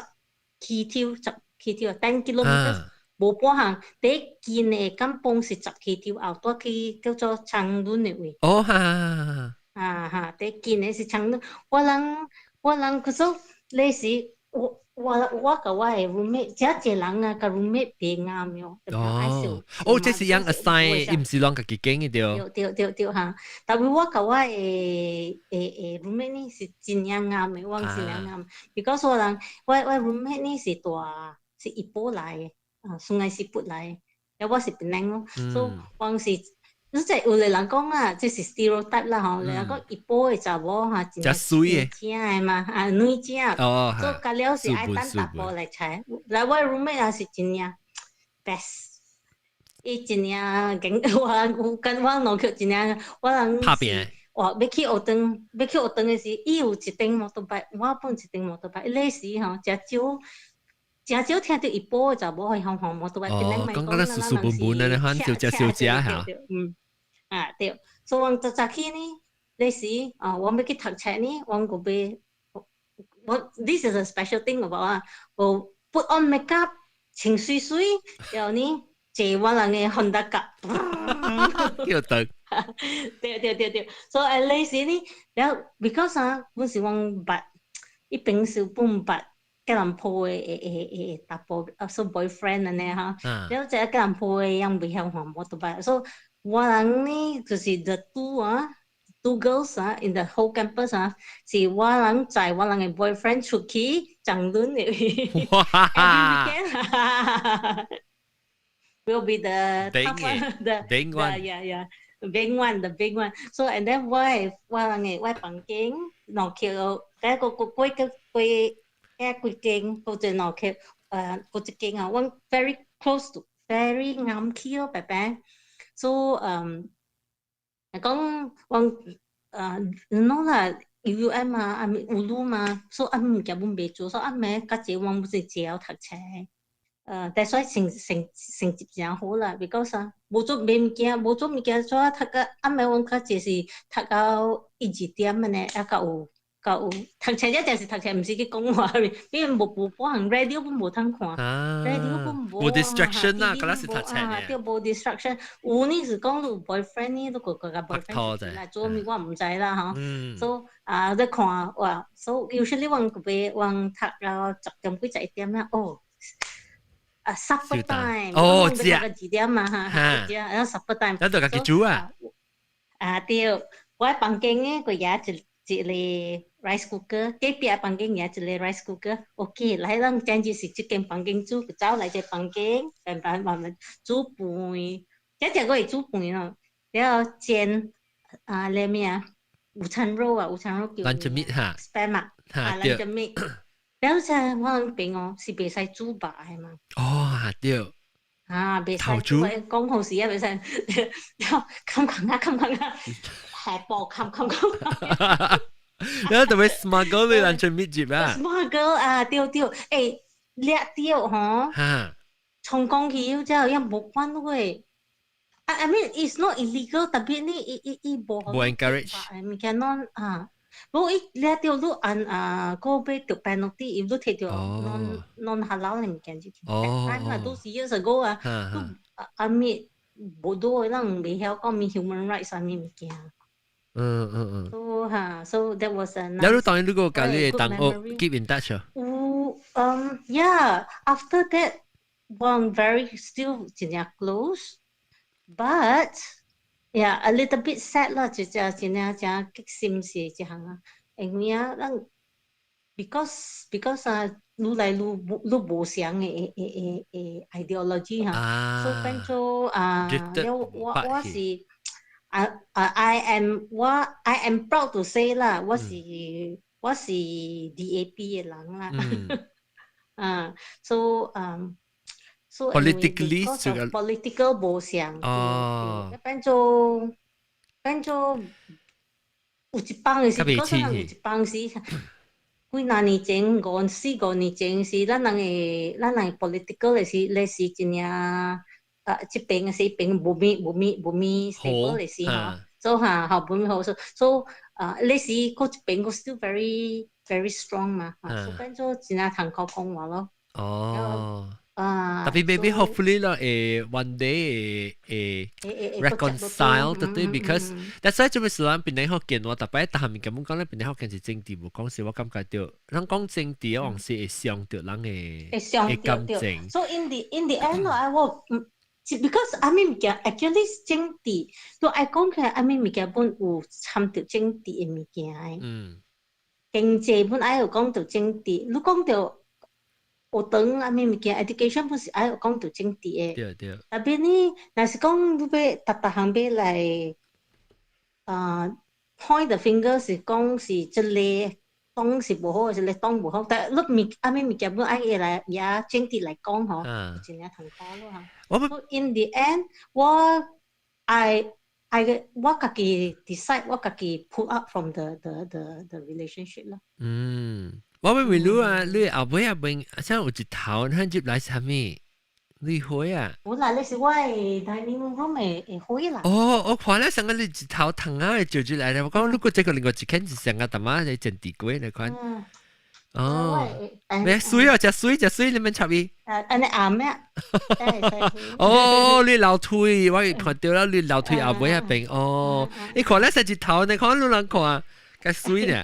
km 十 km 10 kilometer，無半項。第一近的甘榜是十 km 後，蹛去叫做長崙的位。哦哈哈啊哈，第一近的是長崙，我人我人可說你是我。我我佮我的 roommate，這濟人啊，佮 roommate 袂啱喲。哦，哦，這是人 assign，伊毋是攏家己揀的對。對對對對哈，但是我佮我的的的 roommate 呢是真正啱的，我真正啱。because 我人我我 roommate 呢是蹛是怡保來的，啊，Sungai Siput 來的，了我是檳城咯，所以我是。你這有的人講啊，這是 stereotype 啦吼，人講怡保的查某哈，真水的，正的嘛，啊，女正，哦，所以甲了是愛等查埔來揣，來我 roommate 也是真正 best。伊真正緊，我有跟我兩個真正我人拍拚。哇！欲去學堂，欲去學堂的時，伊有一頂摩托擺，我本一頂摩托擺。那時吼，誠少，誠少聽著伊埔的查某去向看摩托擺。哦，講講得斯斯文文的，款小姐小姐嚇。嗯，啊對，所以我早早起呢，那時啊，我欲去讀冊呢，我個欲，我 this is a special thing about 啊，我 put on makeup，穿媠媠，然後呢，坐我人的 Honda 甲，叫得。對對對對，所以那時呢，然後 because 啊，本是我捌，伊平時本捌吉隆坡的的查埔啊，so boyfriend 按呢哈，然後這吉隆坡的人袂曉看摩托擺，所以我人呢就是 the two 啊，two girls 啊，in the whole campus 啊，是我人載我人的 boyfriend 出去爭論的，every weekend will be the tough one, the big one, yeah. Big one, the big one. So and then 我我人的我房間兩橋，第一個個幾個幾個幾間，嗰隻兩橋，嗰一間啊，我 very close to very 啱起咯，白白。So 講我喏啦，UUM 啊，啊咪有路嘛，所以啊物件本袂做，所以啊咪較濟我不是只讀冊。但所以成績真好啦，because 啊，無做物件，無做物件，做讀到暗暝，阮較濟是讀到一二點按呢，猶閣有閣有讀冊，這就是讀冊，毋是去講話，因為無無播行 radio 本無通看，radio 本無無 distraction 啦，嗰陣是讀冊啊，對，無 distraction，有呢是講有 boyfriend 呢，都個個 boyfriend 來做咩，我毋知啦吼，所以啊，咧看哇，所以 usually 阮個欲阮讀到10點幾11點啦，哦。啊，supper time，哦，知啊，幾點嘛哈，知啊，然後 supper time，咱就家己煮啊。啊對，我房間呢，佢也一一個 rice cooker，隔壁房間也一個 rice cooker。OK，來咱真就是這間房間煮，走來這房間，慢慢慢慢煮飯，這隻個會煮飯咯，然後煎啊，那咩啊，午餐肉啊，午餐肉叫 lunch meat 哈，spam 啊，啊 lunch meat。了就我邊哦，是袂使煮肉的嘛。哦，對。啊，袂使煮。講好時啊，袂使。了，冚冚啊，冚冚啊，下晡冚冚冚。你特別 smuggle 你 lunch meat 入啊？smuggle 啊，對對，欸，掠著吼。衝過去之後，也無管喎。I mean it's not illegal，特別呢，伊伊伊無。無 encourage。物件攏啊。無伊掠著你按啊，個欲著 penalty，伊你摕著 non halal 的物件就去。啊，都是 years ago 啊，都啊咪無多人袂曉講咩 human rights 啥物物件。So 哈，so that was a。你當然你個佮你同學 keep in touch 啊？有，yeah，after that one very still 真正 close，but yeah, a little bit sad 啦，就就真正真激心事這項啊，因為啊，咱 because 啊，愈來愈愈無相的 ideology 哈，所以變做啊，我我是啊啊，I am 我 I am proud to say 啦，我是 DAP 的人啦，啊，so so politically political 無相，變做變做有一幫的是，可能有一幫是幾若年前，五四五年前是咱人的咱人 political 的是咧是真正啊，這邊是邊無咪無咪無咪 stable 的時吼，所以哈好無咪好，所以啊，那時嗰一邊個 still very very strong 嘛，所以變做真正通口講話咯。哦。啊， Tapi maybe hopefully 啦，one day reconcile 對對，because that's why 做咩事咱檳城福建話，逐擺逐項物件講咧，檳城福建是政治無講是我感覺著，咱講政治往時會傷著人的會傷感情。 So in the end 我 because 啊物件 actually 政治，都愛講起來啊物件本有參著政治的物件的。經濟本愛有講著政治，你講著學堂啊物件，education 本是愛有講著政治的。對對。特別呢，若是講你欲逐逐項欲來啊 point the finger 是講是這個當是無好，是你當無好，但你物啊咩物件本愛來也整啲來講嗬，真正痛苦咯嚇。我 So in the end，我 I 我家己 decide，我家己 pull up from the relationship 咯。嗯，我會問你啊，你後尾啊問，像有一頭，你入來啥物？你會啊？我啦，你是我的 dining room 的會啦。哦，我看了上個你一頭糖啊，照出來咧。我講如果這個另外一間是上個大媽在整地鬼來看。哦，咩水啊？食水食水，你們插伊？啊，按呢暗咩？哦，你樓梯，我看到啦，你樓梯後尾那邊。哦，你看咧成一頭，你看你人看，較水呢。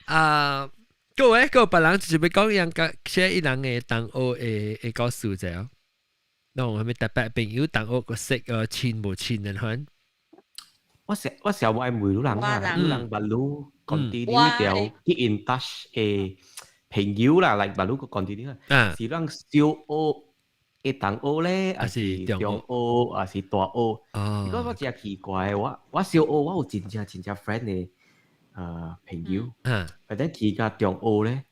啊，各位各別人就是欲講樣個寫伊人的同學的的故事者哦。儂係咪特別朋友同學個識親無親人款？我成日問女人啊，女人捌你 continue 條 keep in touch 的朋友啦，like 捌你個 continue 啊，是咱小學的同學咧，還是中學，還是大學？如果我真奇怪，我小學我有真正真正 friend 的朋友，或者去到中學咧，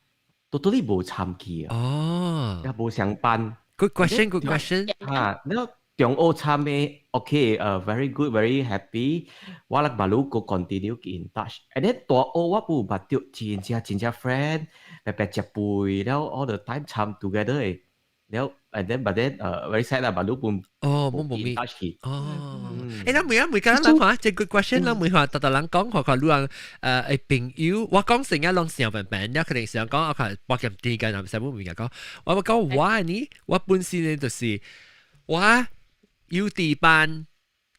都對你無參去啊，也無相班。 Good question, good question。啊，你中學參的，OK，very good，very happy。我咧捌你個 continue in touch。and then 大學我有捌著真正真正 friend，白白食飯，了 all the time 參 together 的。了，and then but then very sad 啦，捌你本哦，冇冇 touch 去。哦，咱每啊每個人看，這 good question，咱每看，逐逐人講，看看你人朋友，我講成日攏想平平，你可能想講，我看保險啲嘅，人使冇物件講。我講我呢，我本身呢就是我幼稚班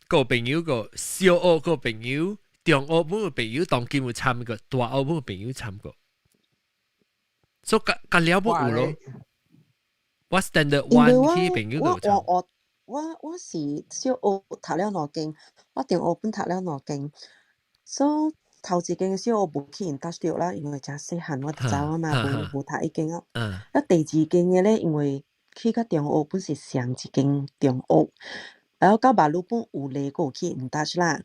個朋友個小學個朋友，中學本個朋友當今有參過，大學本個朋友參過，所以甲甲了無有咯。我 standard one 去朋友我我我我我是小學讀了兩間，我中學本讀了兩間，所以頭一間小學無去 in touch 著啦，因為誠細漢我就走啊嘛，無無讀一間啊。啊，第二間的咧，因為去到中學本是上一間中學，然後到馬路本有來過去 in touch 啦。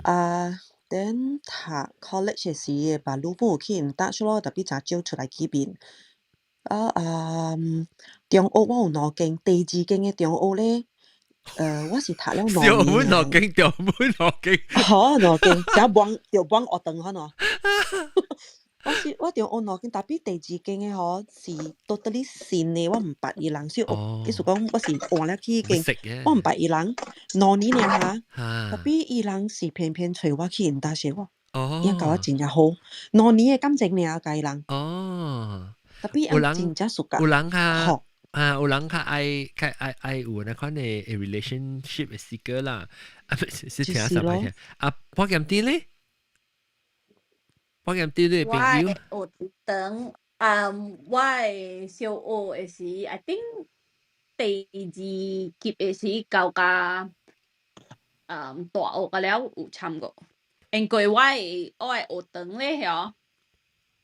啊，then 讀 college 的時，馬路本有去 in touch 咯，特別誠少出來見面。啊啊，中學我有兩間，第二間的中學咧，我是讀了兩年。小本兩間，中本兩間。好，兩間，成幫就幫學堂可能。我是我中學兩間，特別第二間的嗬是 totally 新的，我毋捌伊人，所以我意思講我是換了去間，我毋捌伊人，2年爾哈，特別伊人是偏偏揣我去𪜶搭識我，伊共我真正好，兩年的感情爾共伊人。特別有人真正熟有人較啊，有人較愛較愛愛有那款的 relationship 的時間啦，啊，是聽啥擺聽？啊，保險店咧？保險店你朋友？我等啊，我的小學的時，I think 第二級的時到甲大學個了有參過，因為我的學堂咧嗬，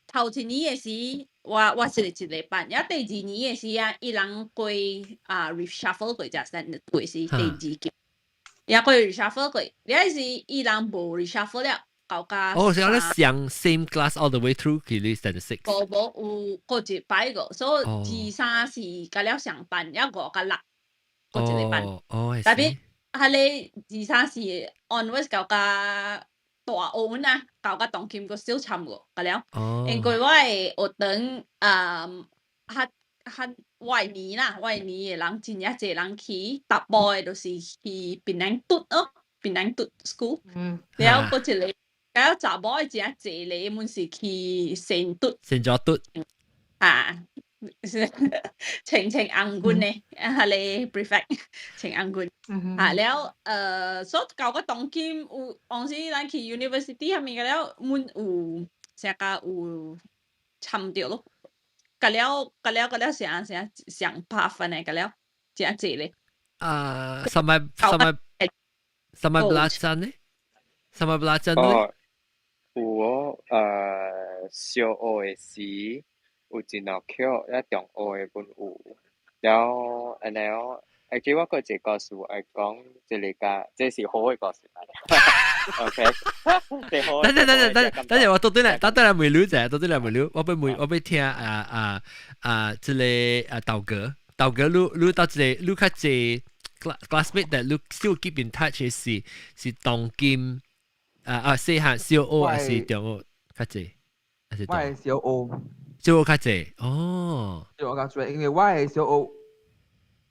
頭一年的時，我是一個班，啊第二年的時啊，伊人過啊 reshuffle 過只三過是第二級，也過 reshuffle 過，了是伊人無 reshuffle 了。到甲哦，是咧上 same class all the way through 去你 standard six。無無有過一擺個，所以二三是甲了上班，抑五甲六過一個班。特別係你二三四 onwards 到甲大學啊，到甲當今個小參過，甲了。因為我的學堂啊，較較外年啦，外年的人真正濟人去，逐步的就是去檳榔嘟哦，檳榔嘟 school。了過一個。了查某的真濟咧，阮是去仙嘟。仙咗嘟。啊，穿穿紅軍的，啊，彼個 prefect 穿紅軍。啊，了，所以到個當今有，當時咱去 university 啥物個了，阮有成個有參著咯。甲了，甲了，甲了，啥啥上拍分的，甲了，真濟咧。啊，什麼什麼什麼 belacan 呢？什麼 belacan 呢？哦，有哦，小學的時有一兩曲，一中學的本有，了按呢哦，actually 我閣一個故事愛講，這個甲這是好的故事來。OK，等等等等等等陣，我到底嚟，到底嚟問你啫，到底嚟問你，我欲問，我欲聽啊啊啊，這個啊豆哥，豆哥，你你到這個你較濟 classmate that 你 still keep in touch 是是當今啊啊細漢小學還是中學較濟？還是我係小學，小學較濟哦。小學較濟，因為我係小學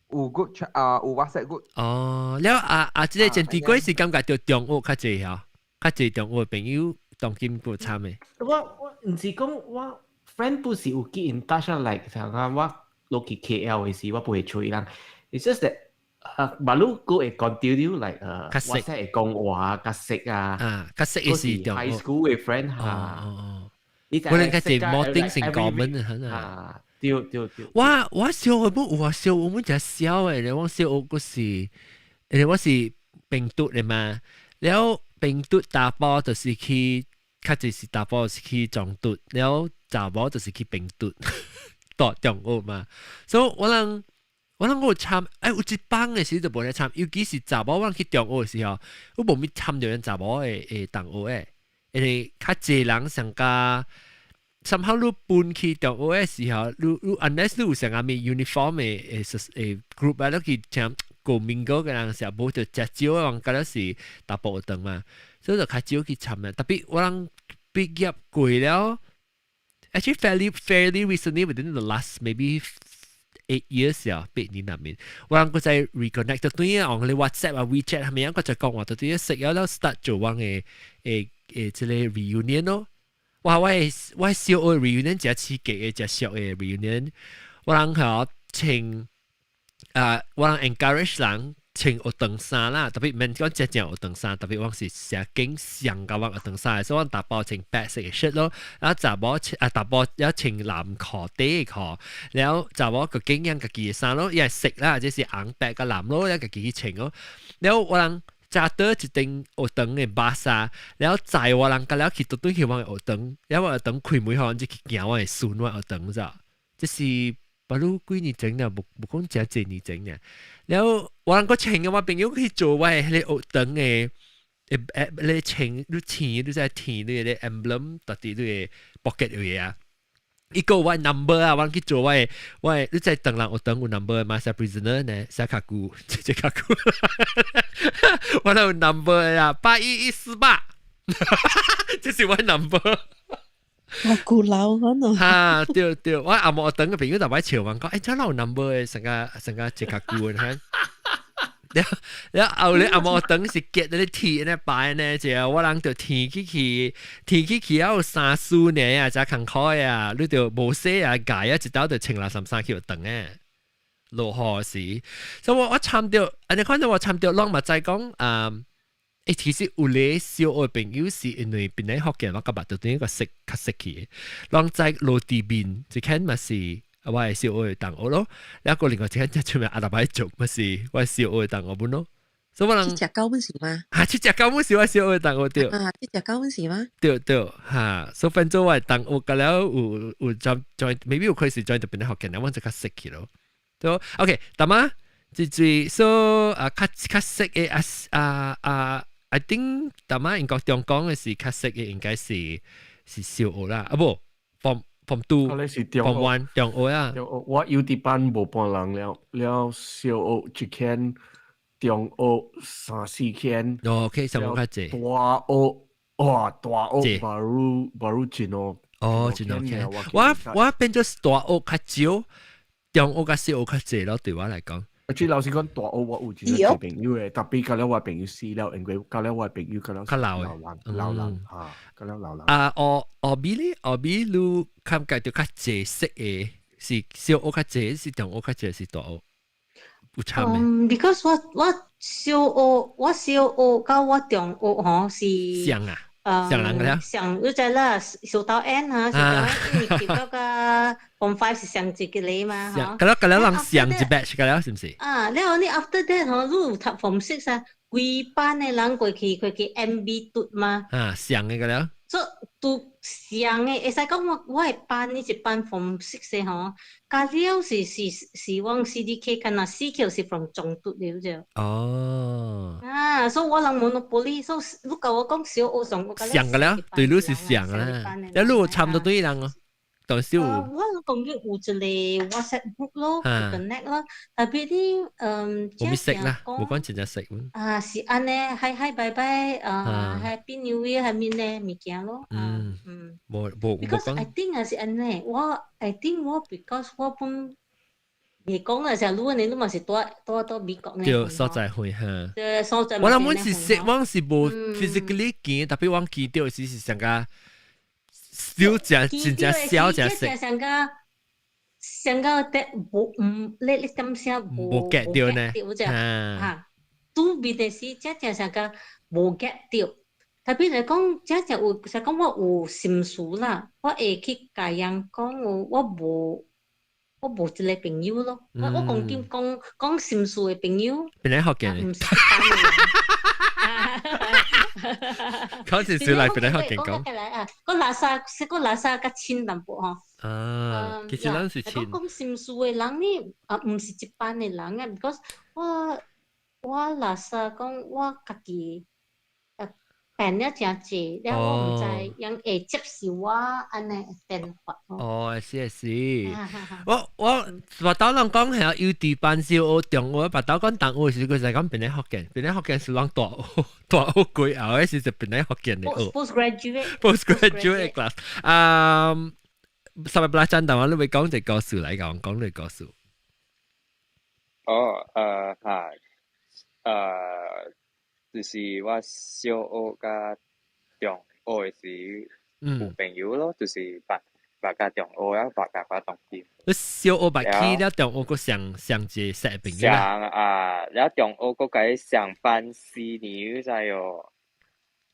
有 group chat 啊，有 WhatsApp group。哦，了啊啊，這個前提過是感覺著中學較濟嚇，較濟中學朋友當今過參的。我我毋是講我 friend 不是有 keep in touch 啊，like 像講我落去 KL 的時，我不會揣人。It's just that 啊，馬路閣會 continue like 我識會講話，較識啊。啊，較識的是中學 high school 的 friend 嚇。可能較濟 more things in common 啊。對對對。我我小學本有啊，小學本真小的，我小學嗰時，因為我是平綴的嘛，了平綴查埔就是去，較濟是查埔是去中綴，了查某就是去平綴，讀中學嘛，所以我人我人我有參，哎，有一班的時就無咧參，尤其是查某，我人去中學的時候，我無咪參著人查某的的同學的，因為較濟人上加。somehow 你搬去中學的時候，你你 unless 你有上下面 uniform 的的的 group 啊，你去像過民歌嘅人時候，無就食少的人，覺得是查埔學堂嘛，所以就較少去參啊。特別我人畢業過了，actually fairly recently within the last maybe 8 years 啊，8年內面，我人閣再 reconnect 就對啊，用你 WhatsApp 啊 WeChat 係咪樣，閣再講話，就對識咗了 start 做我的誒誒這個 reunion 咯。哇！我我小學 reunion 真刺激的，真俗的 reunion。我人吼穿啊，我人 encourage 人穿學堂衫啦，特別免講真正學堂衫，特別我是成景上甲我學堂衫，所以我查埔穿白色的 shirt 咯，然後查某啊查埔要穿藍褲底褲，然後查某個景樣家己的衫咯，伊係色啦，這是紅白佮藍咯，伊家己去穿咯，然後我人揸到一頂學堂的巴士，然後載我人佮了去倒轉去我的學堂，然後我學堂開門予就去行我的孫我學堂咋，這是不如幾年前了，無無講誠濟年前爾。然後我人閣穿嘅我朋友去做我的彼個學堂的，誒誒，你穿你穿你在天你個 emblem 佇你的 pocket 位啊。伊個我 number 啊，我去做我的我的，你在等人學堂有 number 嘛？寫 prisoner 呢，寫較久，這這較久。我有 number 啊，81148，這是我 number。我古老可能。哈，對對，我阿母學堂嘅朋友就擺笑我講，欸，這哪有 number 的，成個成個這較久，你看。了了後咧，阿母學堂是結嗰啲鐵咧擺呢，就我人就天起去，天起去有三四年啊，誠艱苦啊，你就無洗啊，改啊，一道就穿垃圾衫去學堂誒。落雨時，所以我我參著，按呢看著我參著，攏嘛知講啊，欸，其實有咧小學朋友是因為檳榔福建，我佮捌就等於個識較識去，攏在落地面，一間嘛是。我係小學同學咯，一個另外一間就出名阿達擺族，嘛是我係小學同學本咯。所以我人去食狗本是嗎？啊，去食狗本是我小學同學對。啊，去食狗本是嗎？對對，哈，所以變做我同學佮了有有 join join，maybe 有開始 join 就變得福建，我就較識去咯。對，OK，大媽，這最所啊較較識的啊啊啊，I think 大媽應該中講的是較識的應該是是小學啦，啊無，form two，form one 中學啊。我有佇班無半人了，了小學一間，中學三四間。哦，OK，上較濟。大學哇，大學baru baru 真哦。哦，真 OK。我我變做大學較少，中學佮小學較濟咯，對我來講。啊，這老實講，大學我有一個朋友的，特別佮了我朋友死了，因為佮了我朋友佮了較老的老人，嚇，佮了老人。啊，學學比咧，學比你感覺著較濟識的，是小學較濟，是中學較濟，是大學有差咩？嗯，because 我我小學我小學到我中學吼是像啊。上人個上你知啦，小到 N 哈，小到 N 因為結嗰個 Form 5 是上一個嚟嘛，嗬。佮了佮了人上一 batch 佮了是毋是？啊，了後你 after that 吼，你有讀 Form 6 啊，規班的人過去過去 MB 讀嘛。啊，上的佮了。所都像嘅，會使講我的班呢一班 form six 的吼，加了是往 CDK 敢若四橋是 from 中讀了啫。哦。啊，所以我人 monopoly，所以你共我講小學上，我像個了，對你是像啦，一路差唔多對人哦。當時有。我講緊有一個 WhatsApp group 咯，connect 咯，特別啲冇識啦，冇講真正識。啊，是按呢，hi hi 拜拜，啊，Happy New Year 係咪呢物件咯？冇冇冇。 Because I think 係是按呢，我 I think 我 because 我本未講啊，時候你你嘛是住住住美國呢？對，所在會哈。對，所在。我諗阮是識，阮是無 physically 見，特別阮見到時是上個。小只真正小只色，上個上個得無唔你點聲無無 get 到呢？嚇，拄面的時真正上個無 get 到，特別來講，真正有，實講我有心事啦，我會去共人講，我無一個朋友咯，我講點講講心事的朋友，邊個學嘅？唔是。講少少嚟，邊個學嘅講？來啊，個垃圾，個垃圾較親淡薄吼。啊，其實咱是親。講心事的人呢，啊，毋是一般的人啊，because 我垃圾講我家己。病了誠濟，了我毋知𪜶會接受我按呢變法。哦，是是，我腹兜人講係幼稚班小學中學，腹兜講大學時，佢就講檳城福建，檳城福建是攏大學大學過後的時就檳城福建的學。 Postgraduate。 Postgraduate class。啊，十八陣，但我你會講一個故事來講，講你故事。哦，嚇，就是我小學佮中學的時有朋友咯，就是捌捌佮中學啊，捌佮我同級。你小學捌去了，中學閣上上一個識朋友上啊，了中學閣共伊上班4年，你知哦？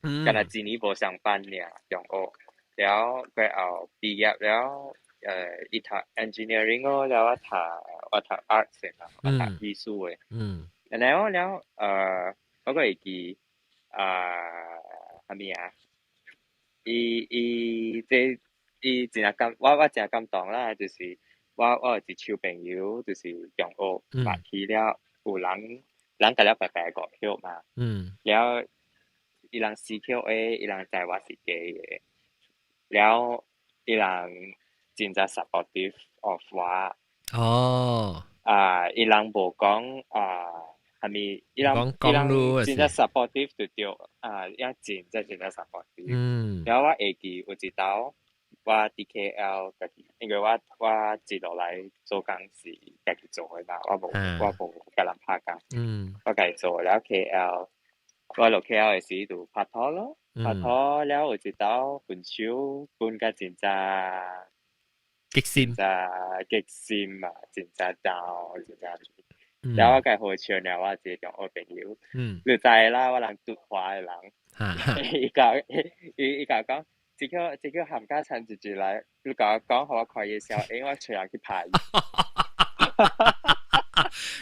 敢若一年無上班爾，中學了過後畢業了，伊讀 engineering 咯，了我讀 arts 的嘛，我讀藝術的。然後了，我閣會記啊，啥物啊？伊伊這伊真正感，我真感動啦，就是我有一手朋友，就是中學捌去了，有人人共了白白五票嘛。了，伊人四票 A，伊人知我是 gay 的，了，伊人真正 supportive of 我。啊，伊人無講啊，啥物，伊人伊人真正 supportive 就對，啊，伊人真正真正 supportive。了我會記有一晝，我佇 KL 家己，因為我接落來做工是家己做的嘛，我無共人拍工。我家己做了 KL，我落 KL 的時就拍拖咯，拍拖了有一晝分手，分甲真正激心，真激心啊，真正 down，真正。了我共好笑了，我一個中學朋友，你知啦，我人拄華的人，伊共我講，這個冚家鏟直直來，你共我講，予我看伊笑，因我揣人去拍伊。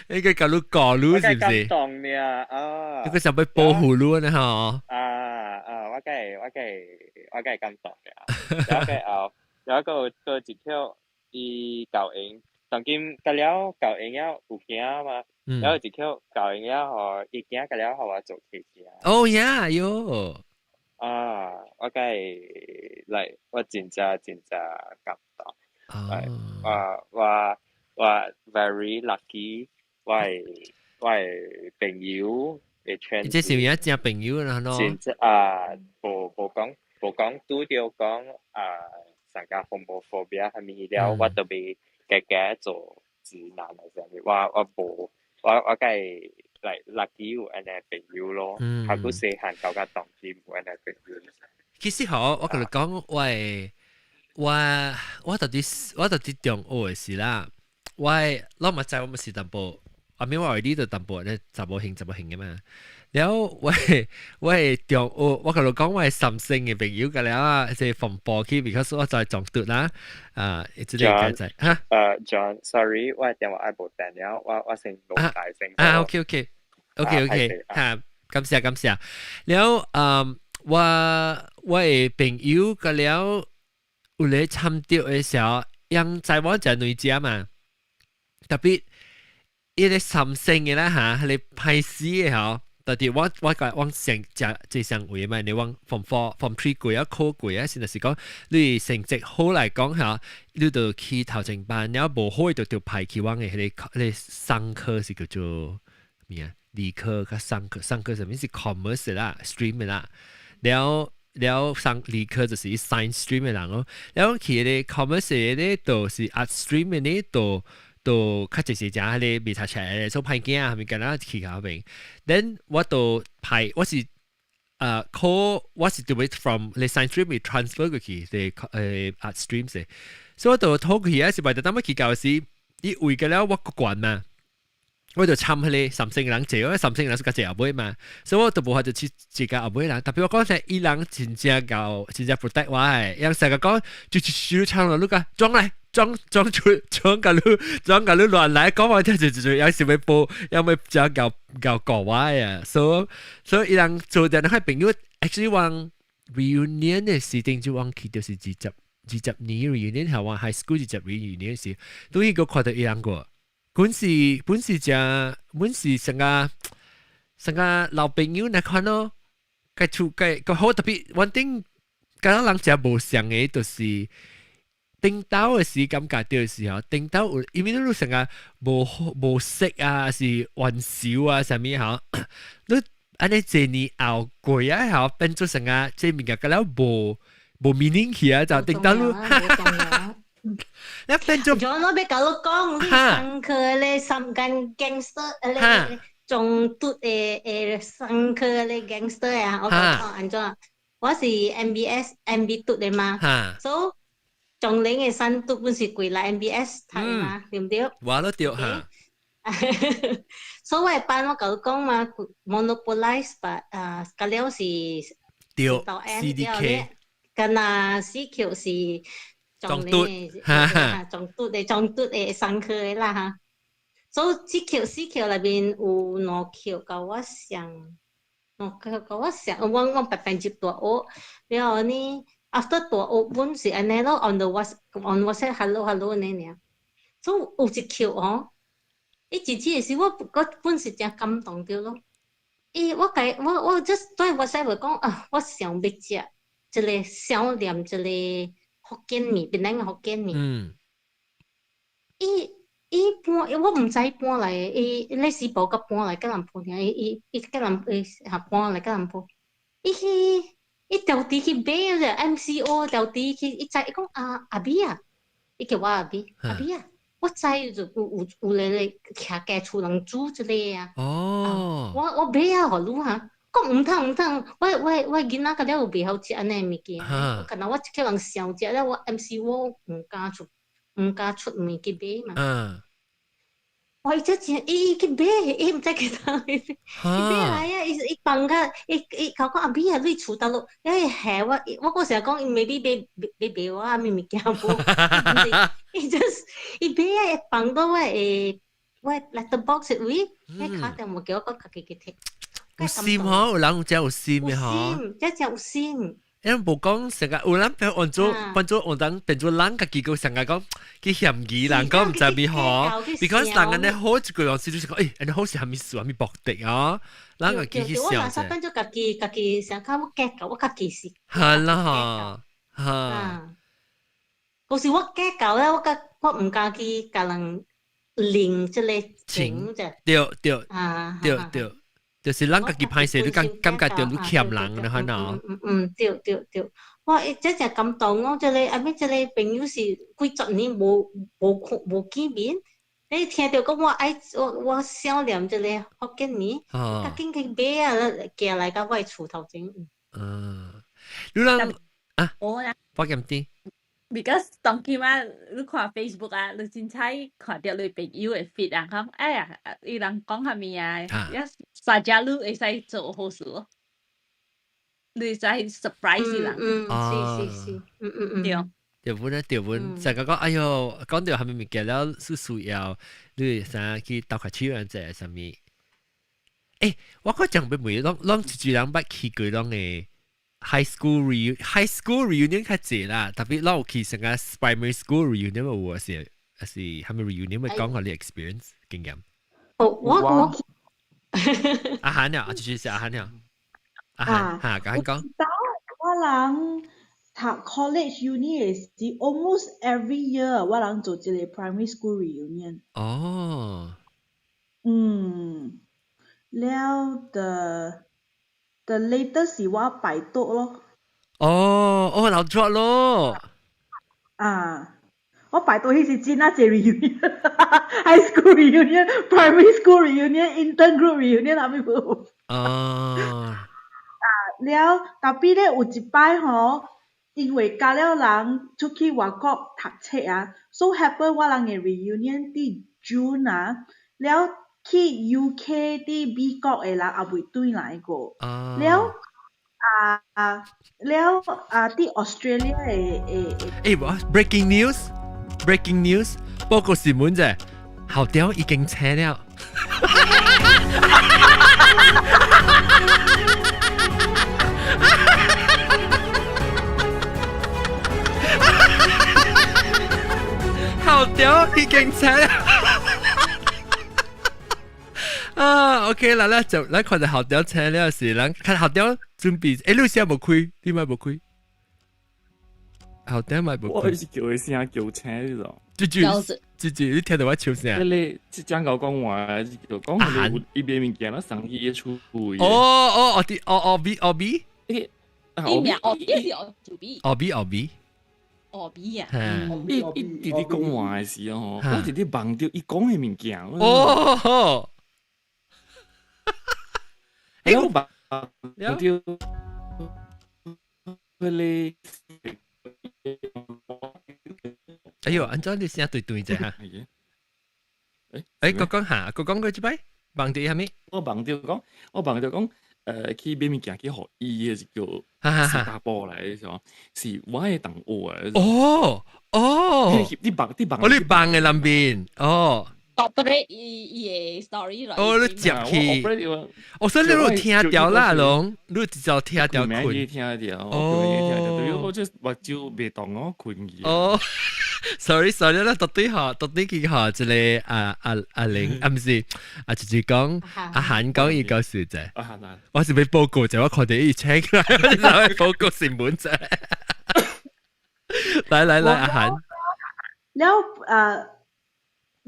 你個共你講你是毋是？感動呢啊！你個想欲保護你呢吼？啊啊！我共感動呢。然後後，然後閣一條伊教𪜶，當今甲了教𪜶了有囝嘛，然後一條教𪜶了予伊囝甲了予我做契仔。哦呀喲！啊，我共來，我真正真正感動。我 very lucky，我的朋友會圈。這是有正朋友啦，喏。真正啊，無講拄著講啊，上個 homophobia 啥物了，我都袂家家做直男啊啥物，我無，我共來 lucky 有按呢朋友咯，較閣細漢到甲當今有按呢朋友。其實吼，我共你講，我到底中學的時啦，我嘛知我嘛是淡薄，後面我為你就淡薄咧，查某型查某型的嘛。然後我中學，我共你講，我三星的朋友個了啊，是風波去，because 我在中毒啦，啊，這個解在哈。 John，sorry，我電話愛無電了，我先錄大聲。啊，OK，OK，OK，OK，哈，感謝感謝。然後，我我的朋友個了有咧參著的時候，𪜶知我食兩隻嘛，特別伊個三星的啦嚇，彼個歹死的吼。特別我個我上食最上位嘛，你往 form four form three 過啊考過啊，先就是講你成績好來講嚇，你就去頭前班，了無好就就排去阮的彼個商科是叫做咩啊？理科佮商科，商科啥物是 commerce 啦，stream 啦，了了商理科就是 science stream 的人咯，了去彼個 commerce 的就是 art stream 的呢，就都較濟是食彼個未讀冊的，所以歹囝啊，係咪敢若去較邊？Then 我都排我是考我是對 from 你 science stream transfer 過去你art stream 嘅，所以我就討去啊，是為特當要去教時，伊為個了我個關嘛。我就參彼個三星人坐，我三星人是較坐後尾嘛，所以我就無法就去坐較後尾人。特別我講聲，伊人真正𠢕，真正 protect 我的，伊人成日講就就就唱了，你講裝來裝裝出裝甲你裝甲你亂來，講話聽就就就有時會報，有會真𠢕𠢕教我的，所以伊人做點那個朋友，actually 往 reunion 的時陣就往去就是20年 reunion 係往 high school 20 reunion 時，都伊個看到伊人個。本是正，本是成個老朋友那款咯，個厝個個好特別，one thing，敢若人誠無相的，就是頂到的時感覺到時候，頂到有，因為你成個無無識啊，是玩笑啊，啥物吼，你按呢濟年後過啊，吼變做成個這物件，個了無 meaning 去啊，就頂到你。你變做，我欲共你講，你上課咧三間 gangster 咧，中毒的上課咧 gangster 啊，我講按怎？我是 MBS MB 讀的嘛，所以中嶺的山讀本是過來 MBS 讀的嘛，對毋對？我都對哈。所以我班我共你講嘛，monopolize 吧，啊，個了是對 CDK，敢若 CQ 是。中毒，哈中毒的上課的啦哈。所以這級四級內面有兩級佮我上，兩級佮我上，我白白入大學，了後呢，after 大學本是按呢咯，on WhatsApp hello hello 按呢爾。所以有一級哦，伊真正是我本是誠感動著咯。伊我共我 just 對 WhatsApp 講啊，我想欲食這个想念這個福建麵，檳榔福建麵。伊搬，我毋知搬來，伊咧四寶佮搬來吉隆坡，伊吉隆伊哈搬來吉隆坡。伊去伊調佇去買者 MCO 調佇去，伊知伊講啊阿美啊，伊叫我阿美，阿美啊，我知就有咧徛家厝人煮這个啊。我買啊，予你哈。講毋通毋通，我囡仔個了有袂曉食按呢物件，敢若我叫人想食了，我 MCO 毋敢出門去買嘛。哇！伊這真，伊去買，伊毋知去佗位，伊買來啊！伊放甲，伊伊講阿美啊，你厝佗落，伊嚇我，我閣成日講伊 maybe 買買賣我啥物物件無，伊 just 伊買啊，放到我的 letter box 位，伊敲電話叫我閣家己去提。有心吼，有人有真有心的吼。有心，這真有心。因為無講成個有人變換做變做換當變做人家己個成個講去嫌疑人講毋知咪吼，because 人按呢好一個東西就是講，按呢好是啥物事，啥物目的啊？人家己去想者。我若變做家己家己想較我計較，我家己是。係啦吼，嚇。嗰時我計較咧，我毋敢去共人認這個情者。對對。對對。就是咱家己歹勢，你感覺著你欠人的可能。嗯嗯，對對對，我這真感動哦！這個阿咩這個朋友是幾十年無看無見面，你聽著講我愛我想念這個福建麵，較緊去買啊，寄來到我的厝頭前。嗯，你人啊，我啦，福建店。 Because 當今啊，你看 Facebook 啊，你凊彩看著你朋友的 feed 啊，講哎呀，伊人講啥物啊，一大家你會使做好事咯，你會使 surprise 伊人。嗯，是是是，嗯嗯嗯。對。對本咧，對本，成個講，哎喲，講著啥物物件了，是需要你會使去鬥下手啊，者啥物？我閣講欲問，攏攏一堆人捌去過攏的。high school reunion 較濟啦，特別咱有去成個 primary school reunion 有啊是，還是係咪 reunion 咪講下你 experience 經驗？哦，我阿韓啊，就是阿韓啊，阿韓嚇，講講。我人讀 college uni 的時，almost every year 我人做一個 primary school reunion。哦。嗯，了 the latest 是我排毒咯。哦，哦，老咗咯。啊，我排毒彼時真啊濟 reunion，high school reunion、primary school reunion、intern group reunion 啥物無。哦。啊，了，特別咧有一擺吼，因為加了人出去外國讀冊啊，so happen 我人的 reunion 佇 June 啊，了去 UK 佇美國的人也未轉來過，了啊了啊佇 Australia 的的。欸，breaking news，breaking news，報告新聞啫，校長已經請了。校長已經請了。啊，OK 啦，咱就咱看到校長請了時，咱看校長準備，欸，你聲無開，你咪無開？校長咪無開。我是叫伊聲叫請你咯。這句這句，你聽到我笑聲？你這講講講話，就講佢一邊物件啦，生意一出。哦哦哦，啲哦哦 B 哦 B，你名哦 B 是哦 B？哦 B 哦 B。哦 B 啊！伊伊直直講話的時候，我直直望著伊講的物件。哦。欸，我望著彼個。哎呦，按怎你聲對對者哈？欸，閣講下，閣講過一擺，望著啥物？我望著講，我望著講，去買物件去予伊的是叫新加坡來的是是我的同學啊。哦哦，你望你望，哦你望的那邊，哦。 operate 伊伊的 story 來。哦，你接去。我說你有聽著啦，龍，你直接聽著困。聽著，哦，我這目睭袂動哦，困去。哦，sorry sorry 啦，到底嗬，到底佢嗬，這個阿阿阿玲，啊毋是，啊就是講阿韓講伊個事啫。阿韓啊，我是欲報告者，我看著伊請起來，我就欲報告新聞者。來來來，阿韓。了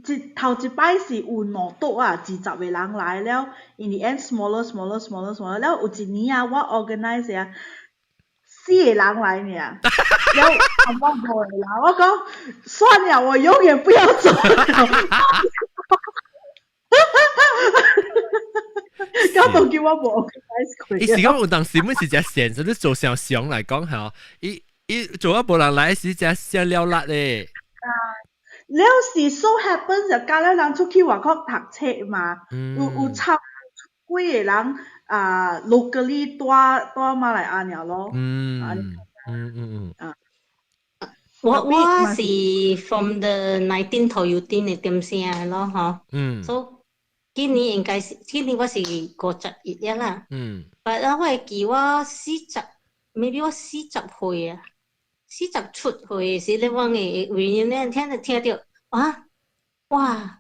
一頭一擺是有兩桌啊，20個人來了，in the end smaller smaller smaller smaller，了有一年啊，我 organize 啊，四個人來爾，了我五個人，我講算了，我永遠不要做了。搞到叫我無 organize 過。伊是講有當時阮是只現實，你做上上來講吼，伊伊做啊無人來是只小了力咧。啊。了是 so happen 就加了人出去外國讀冊嘛，有差幾個人啊 locally 住住馬來亞爾咯。嗯嗯嗯嗯。我是 from the 19頭有點的點聲咯，嗬。嗯。所以今年應該是今年我是51啦。嗯。但我會記我四十，maybe 我40歲啊。40出歲時，你講的為呢聽就聽著，啊，哇！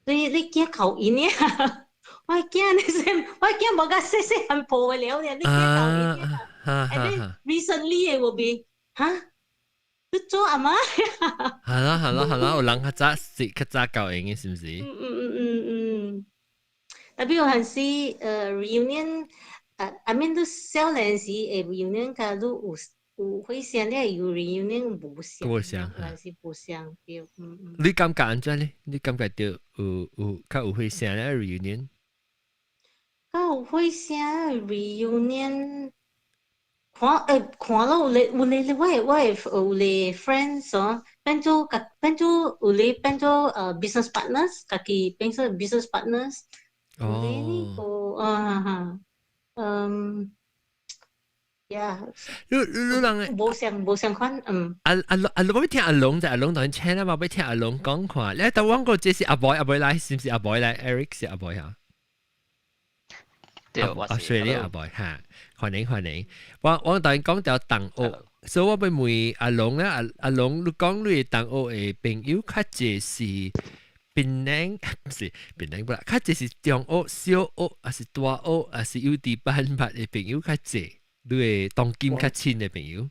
你驚口音啊？我驚你先，我驚無甲細細漢抱了呢，你驚口音啊？And then recently 的有變，哈？你做阿媽？係啦係啦係啦，有人較早是較早教應的，是毋是？嗯嗯嗯嗯嗯。特別有陣時，reunion，I mean 你少年時的 reunion，甲你有。有會相，你有 reunion 無相，無相，還是無相對，嗯嗯。你感覺按怎咧？你感覺著有較有會相咧 reunion？較有會相 reunion，看欸看了有咧有咧，我的有咧 friends 哦，變做變做有咧變做business partners，家己變做 business partners。哦。有咧呢個啊哈，嗯。呀，你你人無相款，嗯。阿阿阿，我欲聽阿龍就阿龍當然請啦嘛，欲聽阿龍講看。你台灣個這是阿boy阿boy 來，是毋是阿boy 來？Eric 是阿boy 哈？對，我是。啊，所以你阿boy 哈。歡迎歡迎。我頭先講著同學，所以我欲問阿龍咧，阿龍，你講你同學的朋友較濟是檳城，毋是檳城不啦，較濟是中學、小學，抑是大學，抑是幼稚班捌的朋友較濟，你的當今較親的朋友？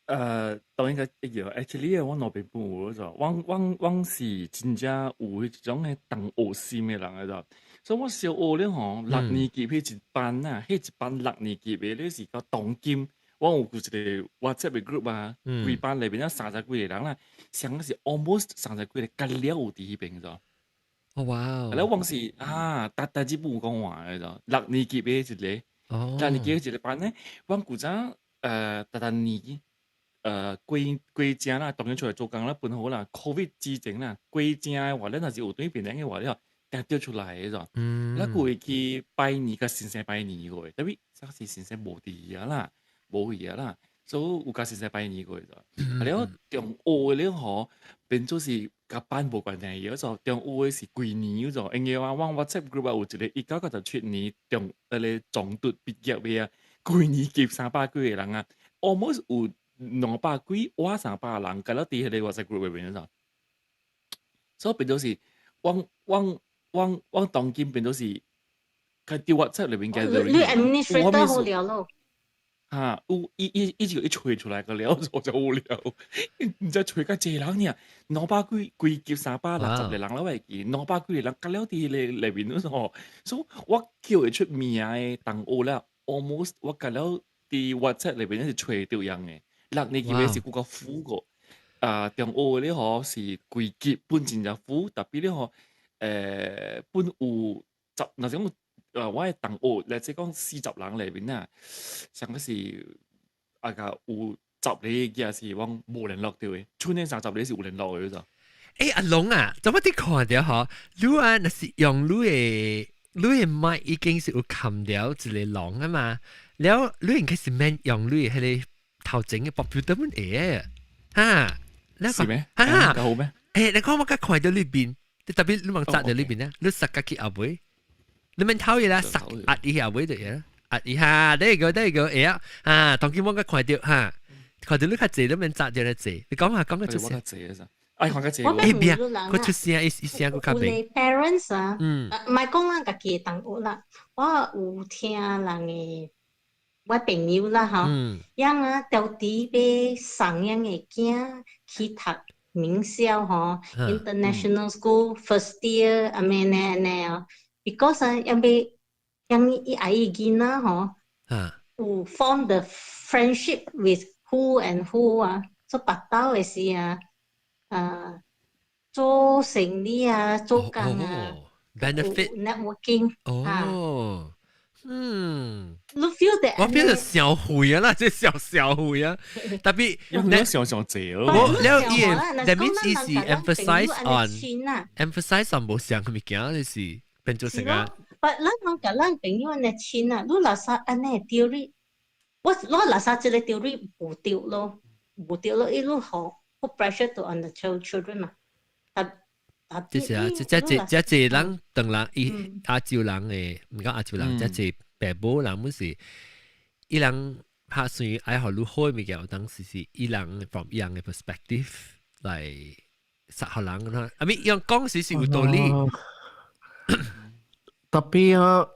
當然個一樣，actually 我兩邊本有嗰種，我是真正有彼種的同學心的人來著，所以我小學咧吼六年級彼一班啊，彼一班六年級的咧是到當今，我有一個 WhatsApp 的 group 啊，規班內面有30幾個人啦，上個是 almost 30幾個，甲了有佇彼邊著。哦哇！了我是啊，逐逐日有講話的著，六年級的一個，六年級的一個班咧，阮古早逐逐年。過過正啦，當然出來做工啦，分好啦。Covid 之前啦，過正的話，咱若是有對別人的話了，定著出來的咋。咱閣會去拜年，共先生拜年過，特別啥是先生無佇遐啦，無去啊啦，所以有共先生拜年過咋。啊了中學的了吼，變做是共班無關係，叫做中學的是規年叫做，因為啊，阮 WhatsApp group 啊有一個1997年中彼個中讀畢業的啊，規年級300幾個人啊，almost 有200幾倚300人，共了佇彼個 WhatsApp group 內面咋。所以變做是，阮當今變做是，佮佇 WhatsApp 內面你 administrator 好了咯。哈，有伊伊伊就一揣出來個了，我就有了。毋知揣較濟人爾，200幾規級360個人了，我會記，200幾個人，共了佇彼個內面吼，所以我叫會出名的同學了，almost 我共了佇 WhatsApp 內面是揣著樣的。六年級的是閣較富個，啊，中學的吼是規級本真正富，特別咧吼，本有十，若是講，我的同學，來說講40人內面啊，上個是啊個有十個囝是阮無聯絡著的，剩的30個是有聯絡的咋。欸，阿龍啊，做乜你看著吼？你啊，若是用你的麥已經是有冚掉一個龍啊嘛，了你應該是免用你的彼個頭前的 computer 本會哈？是咩？哈？好咩？欸，你看我較看著裏邊，特別你往扎佇裏邊啊，你塞較去後尾。你免偷伊啦，塞壓伊後尾就會啦，壓伊哈，呢個呢個會啊，啊，當今我較看著哈，看著你較濟，你免扎著來濟，你講下講個出聲。哎，看較濟。我欸，別，佢出聲，伊伊聲閣較明。有 parents 啊，毋係講咱家己的同學啦，我有聽人的我朋友啦吼，𪜶啊著佇欲送𪜶的囝去讀名校吼，international school first year 啊咩呢呢哦，because 啊，因為𪜶伊愛伊囡仔吼，有 form the friendship with who and who 啊，做別兜的時啊，啊，做生意啊，做工啊，benefit networking 哦。嗯，你 feel that？我變成小灰啊啦，這小小灰啊，特別你想想濟咯。我了伊，that means 伊是 emphasize on 無相的物件，就是變做成啊。但咱攏共咱朋友按呢親啊，你若說按呢 theory，我若說這個 theory 無對咯，無對咯，伊路好 put pressure to on the children 嘛。這是啊，這這這這這人當人伊亞洲人的，毋講亞洲人，這這白母人本是伊人拍算愛予你好的物件，當時是伊人 from 伊人的 perspective 來殺予人啦。I mean，用講時是有道理。特別啊，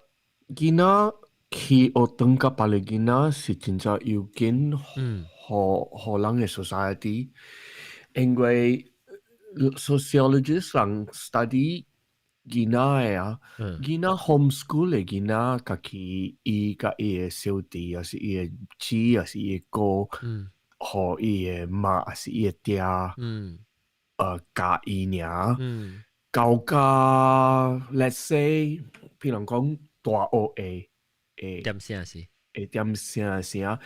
囡仔去學堂佮別个囡仔是真正要緊，予人的 society，因為 sociologist 人 study 囡仔的啊，囡仔 homeschool 的囡仔，家己伊佮伊的小弟，抑是伊的姊，抑是伊的哥，予伊的媽，抑是伊的爹，教伊爾，到甲 let's say，譬如講大學的，點聲是，會點聲聲，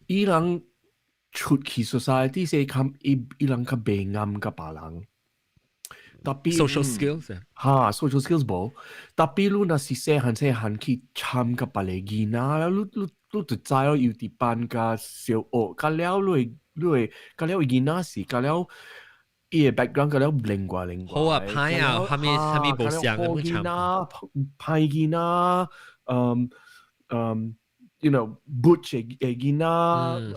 伊人出去 society 是較伊伊人較袂𠹌佮別人。特別 social skills 哈，social skills 無。特別你若是細漢細漢去參佮別個囡仔，你就知哦，幼稚班佮小學，佮了你會你會佮了囡仔是佮了伊的 background 佮了另外另外。好啊，歹啊，啥物啥物無相咁參。歹囡仔，嗯嗯， butch 嘅囡仔，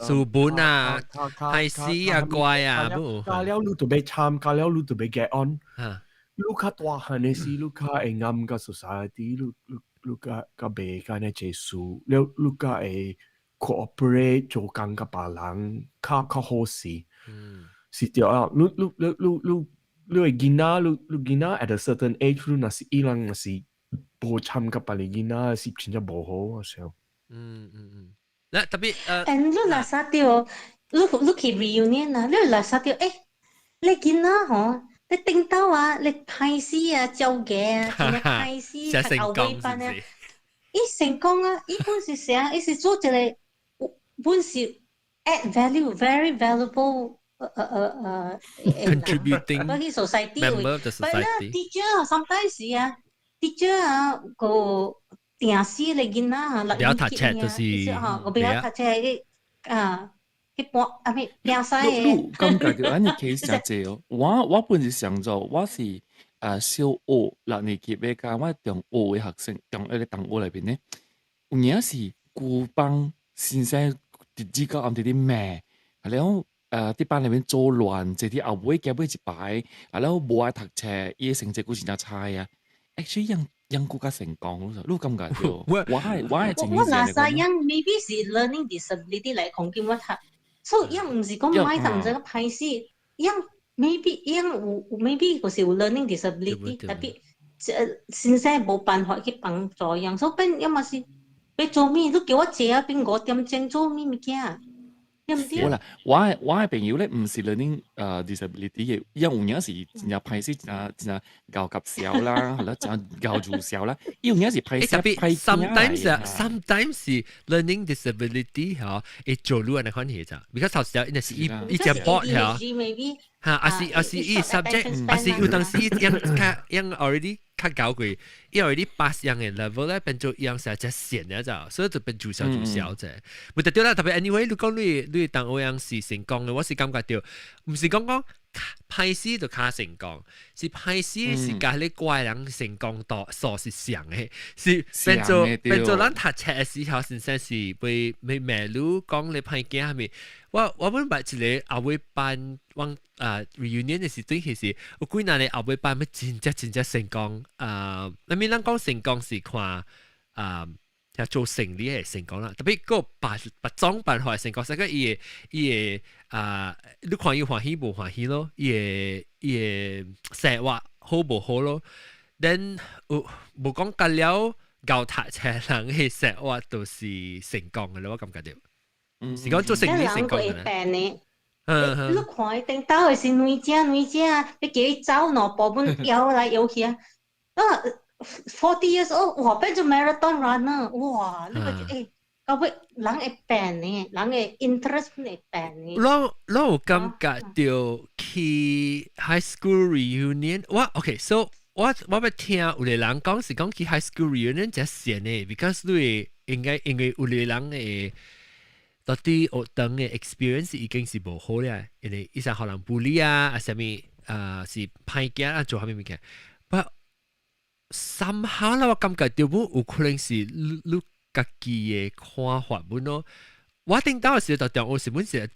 書本啊，係死啊，乖啊，加了你就欲參，加了你就欲 get on。你較大漢嘅時，你較會啱個 society，你較袂干呢這事，你較會 cooperate 做工佮別人，較好勢。是對啊，你嘅囡仔，你囡仔 at a certain age，你若是伊人若是無參佮別個囡仔，是真正無好我想。嗱，特別誒，你垃圾掉，你去 reunion 啊，你垃圾掉，誒，你囡仔嗬，你頂到啊，你歹勢啊，招嘅啊，真係歹勢，讀後尾班啊，伊成功啊，伊本是啥？伊是做一個本是 add value，very valuable。contributing 去 society member of the society。 teacher sometimes 啊，teacher 啊個定死你囡仔啊，不要讀冊就是吼，我不要讀冊去啊，去搬啊咩拼屎的。你感覺著按呢 case 誠濟哦。我本是想做，我是小學六年級的佮我中學的學生，中學的同學內面呢，有影是舊幫先生直至到暗佇咧罵，啊了佇班內面做亂，坐佇後尾行尾一排，啊了無愛讀冊，伊的成績閣真正差啊。Actually 樣樣閣較成功，你感覺著？我係我若使樣 maybe 是 learning disability 來講叫我讀，所以樣毋是講歹讀，毋是講歹勢，樣 maybe 樣有 maybe 就是有 learning disability，特別先生無辦法去幫助樣，所以變要麼是欲做咩？你叫我坐啊，變5點鐘做咩物件？對毋對？我啦，我的朋友咧，毋是 learning disability 嘅，伊有影是真正歹勢，真正真正𠢕夾痟啦，係啦，真正𠢕住痟啦。伊有影是歹勢歹 sometimes 啊，sometimes 是 learning disability 嗬，會做路按呢款嘢咋？because 頭先伊是伊隻 board 嗬，嚇，抑是伊 subject，抑是有當時伊樣較樣 already 較高過，伊 already pass 樣嘅 level 咧，變做樣成隻線咧就，所以就變做小做小啫。冇得對啦，特別 anyway，你講你當學樣是成功嘅，我是感覺到，毋是講歹勢就較成功，是歹勢是佮你怪人成功度數是像嘅，是變做咱讀冊嘅時候，先生是被罵你講你歹囝係咪？我本捌一個後尾班，往啊 reunion 嘅時陣，其實有幾若個後尾班欲真正真正成功啊！那咪咱講成功是看啊，做生理嘅成功啦，特別個別別種辦法成功，實個伊個啊，你看伊歡喜無歡喜咯，伊個生活好無好咯？then 有無講甲了𠢕讀冊人嘅生活都是成功嘅咯，我感覺著。是講做生理成功嘅。你看伊頂頭的是兩隻兩隻，你叫伊走兩步，本搖來搖去啊！啊，40 years old，哇，變做 marathon runner，哇！你個就欸，到尾人會變呢，人的 interest 會變呢。我有感覺著去 high school reunion，我 OK，so 我欲聽有個人講是講去 high school reunion 真閒的，because 你會應該因為有個人會到底學堂的 experience 已經是無好咧，因為伊啥予人 bully 啊，啊啥物啊是歹囝啊做啥物物件，but somehow 啦，我感覺著有可能是你家己的看法本咯。我頂到時就中學時本是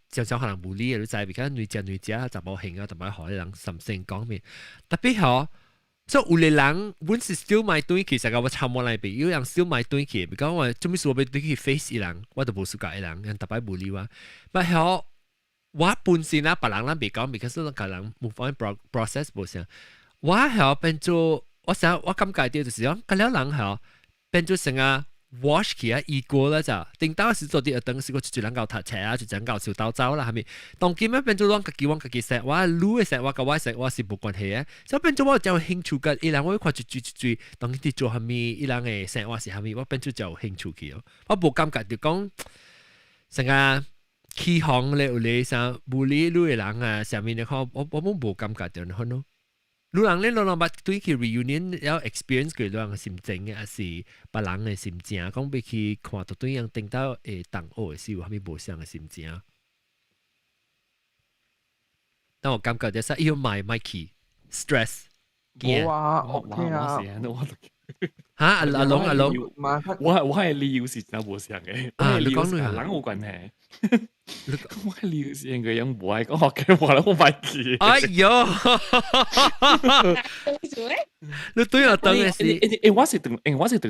只常常予人 bully 的，你知，比較女隻女隻查某型啊，淡薄予人心聲講面，特別吼。所以有個人本是 still 買轉去，實個我差無來比，有人 still 買轉去，比講我做咩事我欲轉去 face 伊人，我都無 suka 伊人，人逐擺 bully 我。但係我本身啊，別人咱袂講，because 咱個人 move on process 無相。我係變做，我想我感覺到就是講，佮了人係變做成啊 wash 起啊，移過啦就，頂到時做啲學堂是個一人𠢕讀冊啊，一人𠢕小鬥走啦，係咪？當今仔變做攏家己往家己生活，你的生活佮我的生活是無關係啊。所以變做我就有興趣佮伊人，我會看一追一追，當伊佇做啥物，伊人的生活是啥物，我變做就有興趣去哦。我無感覺就講成個起哄咧，有咧啥 bully 你的人啊，啥物你看我無感覺著款咯。你人咧，你人捌對去 reunion 有 experience 過你人的心情嘅，抑是別人的心情？講欲去看到對樣頂到會同學的時有啥物無相的心情？但我感覺就是要買買去 stress。無啊，OK 啊。嚇，阿阿龍阿龍，我係理由是真無相嘅，啊，你講你人有關係。我係理由是因為人無愛講福建話啦，我唔記。哎喲，你對我等嘅是，我是唐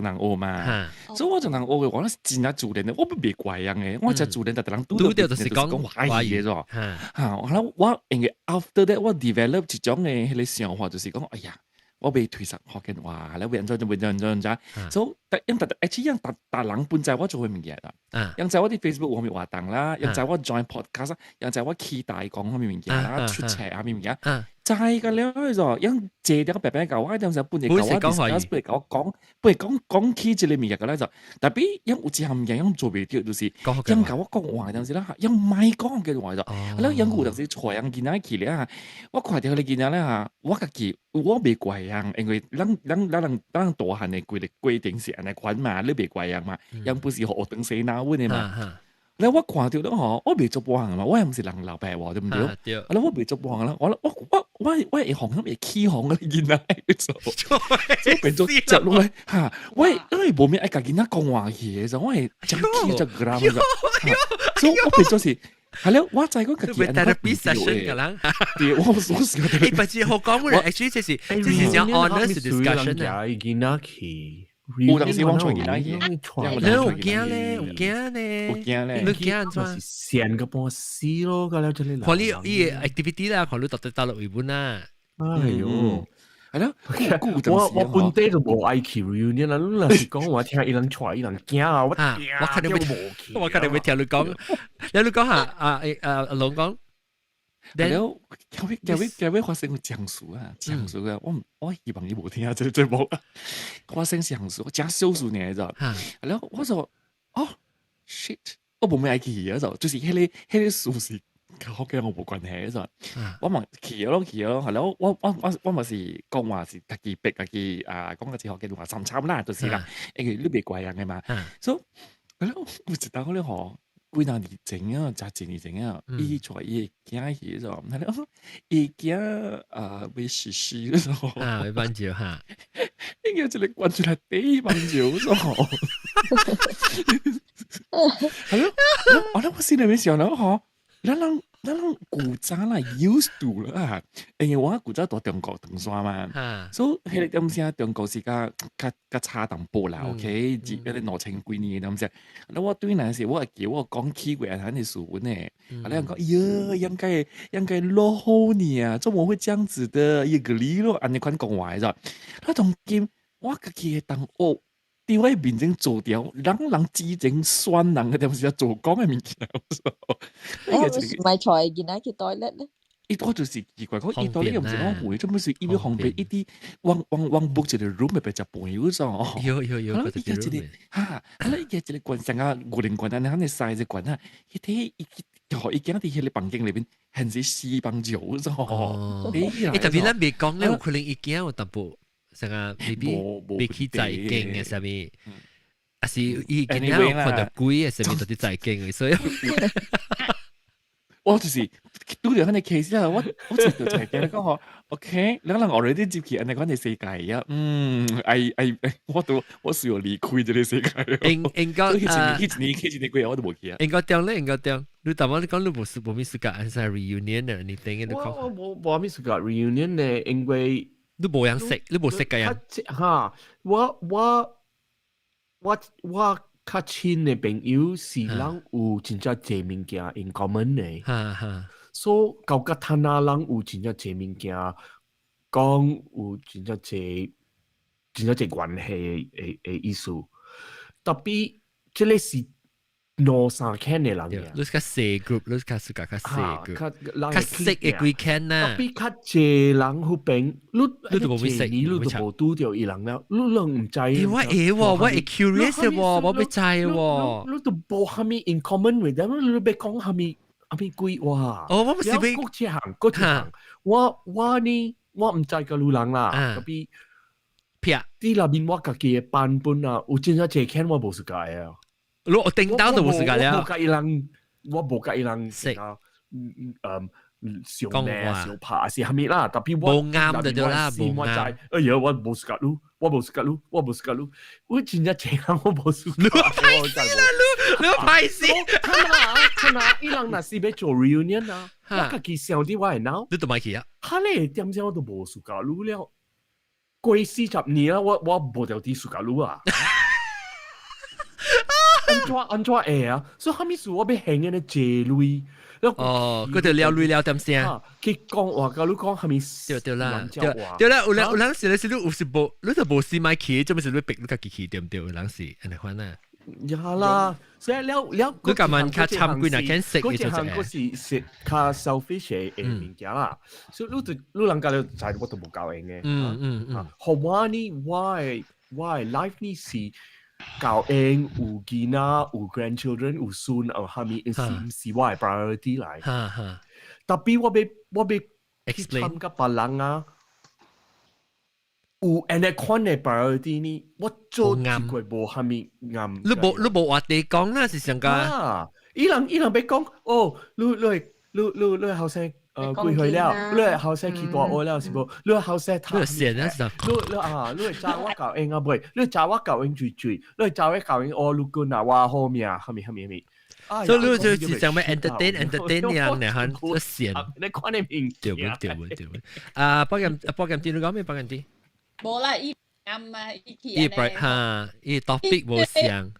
人學嘛，所以我唐人學嘅話，我是真正自然的，我不袂怪人嘅，我真自然，逐人拄著就是講華語嘅啫。嚇，我因為 after that 我 develop 一種嘅彼個想法，就是講，哎呀，我袂推實福建話，你會按怎就會按怎按怎，所以因逐而且因逐逐人本在我做嘅物件啦，因在我佇 Facebook 有物活動啦，因在我 join podcast，因在我期待講啥物物件啦，出冊啥物物件，知個了就，因借點白白教我，點時本嚟教我 discuss，本嚟教我講，本嚟講講起這個物件個咧就，特別因有一項物件因做袂到，就是因教我講話陣時啦，因毋愛講嘅話就，了因有陣時帶人囡仔去咧嚇，我看著彼個囡仔咧嚇，我家己我袂怪人，因為咱人大漢的規個規定是按呢款嘛，你袂怪人嘛，因不是學堂洗腦阮的嘛。咧我看著了吼，我袂做半項嘛，我也毋是人老爸喎，對毋對？啊，我袂做半項啦，我會紅，會起哄個囡仔做，所以變做接落來嚇，我因為無咩愛共囡仔講話去的，我會真氣就格啦嘛，所以我變做是。係咯，我就係講家己按呢款嘅啦。對，我我是覺得。欸，不是好講嘅，actually 這是講 honest discussion 啊。囡仔去。有當時我揣囡仔去，你有驚咧？有驚咧？有驚咧？你驚按怎？是善個半死咯，個了這裡。看你伊個 activity 啦，看你到底到落位本啦。哎喲，係咯，我本地就無愛去 reunion 啦，你若是講我聽伊人揣伊人驚啊，我我肯定會，我肯定會聽你講，你講下啊啊阿龍講。然後，後尾發生個僵事啊，僵事啊！我希望伊無聽這個節目。發生僵事，真小事爾咋？然後我就哦，shit，我無咩愛去啊，就是彼個事是佮福建我無關係咋。我嘛去咯去咯，係咯，我嘛是講話是家己逼家己啊，講個字福建話三參啦，就是啦，因為你袂怪人的嘛。所以，係咯，有一當咧吼。幾若年前啊，真幾年前啊，伊帶伊的囝去咗，伊囝啊欲實習咗，啊欲挽招哈，應該一個關出來第挽招咗，係咯，我心裡面想了吼，咱人古早啦 used to 啦，因為我古早佇中國唐山嘛，所以彼個點聲中國是較差淡薄啦，OK，二彼個2000幾年點聲，那我對那時我會記我講起過啊，咱的事呢，啊，你人講，喲，應該落後你啊，怎麼會這樣子的？一個理咯，按呢款講話咋？那當今我家己的同學。佇我面前做掉，人之前選人嘅點時做講嘅物件。我唔係帶囡仔去 toilet 咧。伊我就是奇怪，講伊到底又毋是講會，做乜事？伊要方便一啲，往 book 一個 room 欲食飯有咗。有有有，伊個一個哈，啊，伊個一個關上啊，五零關啊，你塞一關啊，伊睇伊伊驚佇彼個房間裏面，還是死幫酒咗。哦，欸，特別咱未講咧，有可能伊驚有淡薄。成個 maybe 未去在經嘅啥物，還是伊今日有看到鬼嘅啥物，到底在經嘅，所以我就是拄著彼個 case 啊，我就就係驚講吼，OK，兩人 already 入去按呢款的世界啊，嗯，哎，我都我需要離開這個世界。應應該啊，彼一年幾我都無去啊。應該點咧，應該點。你淡薄你講你無無咩時間按啥 reunion 啊？你等下我我無咩時間 reunion 呢，因為你無人識，你無識嘅人。哈，我較親的朋友是人有真正濟物件 in common 的。哈哈。所以到甲坦那人有真正濟物件講，有真正濟真正濟關係的意思。特別這個是兩三圈的人。你是較細 group，你是較是較較細 group，較識的幾圈呐。特別較濟人彼邊，你你都無識，你都無拄著伊人了，你攏毋知。欸，我會喎，我會 curious 喎，我欲知喎。你都無啥物 in common with them，你欲講啥物啥物鬼話？哦，我毋是欲。閣一項，閣一項，我呢，我毋知佮你人啦，特別撇。佇內面我家己的版本啊，有真正濟圈我無相共啊。如果頂到都無時間了。我無佮伊人，我無佮伊人識。嗯，小咩小拍是蝦米啦，特別我無啱就對啦，無啱。哎呀，我無 suka 你，我無 suka 你，我無 suka 你，我真正這樣我無 suka。你歹死啦，你你歹死。看啊，伊人若是欲做 reunion 啊，我家己想佇我的腦，你都莫去啊？哈咧點鐘我都無 suka 你了，過40年啦，我無著佇 suka 你啊。按怎會啊？所以啥物事我欲還按呢借鐳。哦，佢哋撩鐳撩點聲？佢講話，佮你講啥物？對對啦，對對啦，有人是咧是你有時無，你就無時莫去，做咩是你逼你家己去對毋對？有人是按呢款啊。呀啦，所以了了，你今晚較參幾若間食，嗰一項嗰是是較 selfish 的物件啦。所以你就你人家就知我都無夠閒的。予我呢，我的 life 呢是夠閒有囡仔有 grandchildren 有孫有啥物，是毋是我的 priority 來？特別我欲去參加別人啊。有按呢款的 priority 呢，我做一個無啥物啱。你無話題講啦，是上個。伊人欲講，哦，你後生幾歲了？你後生去大學了是無？你後生讀？你閒啊是。你啊，你會知我夠閒啊未？你知我夠閒追追？你知我夠閒哦，你滾啊，我好命，啥物啥物啥物。所以你就是想欲 entertain entertain 人，然後就閒。你看你面。對不對不對不。啊，保險店你講咩保險店？無啦，伊啱啊，伊去伊哈，伊 topic 無相。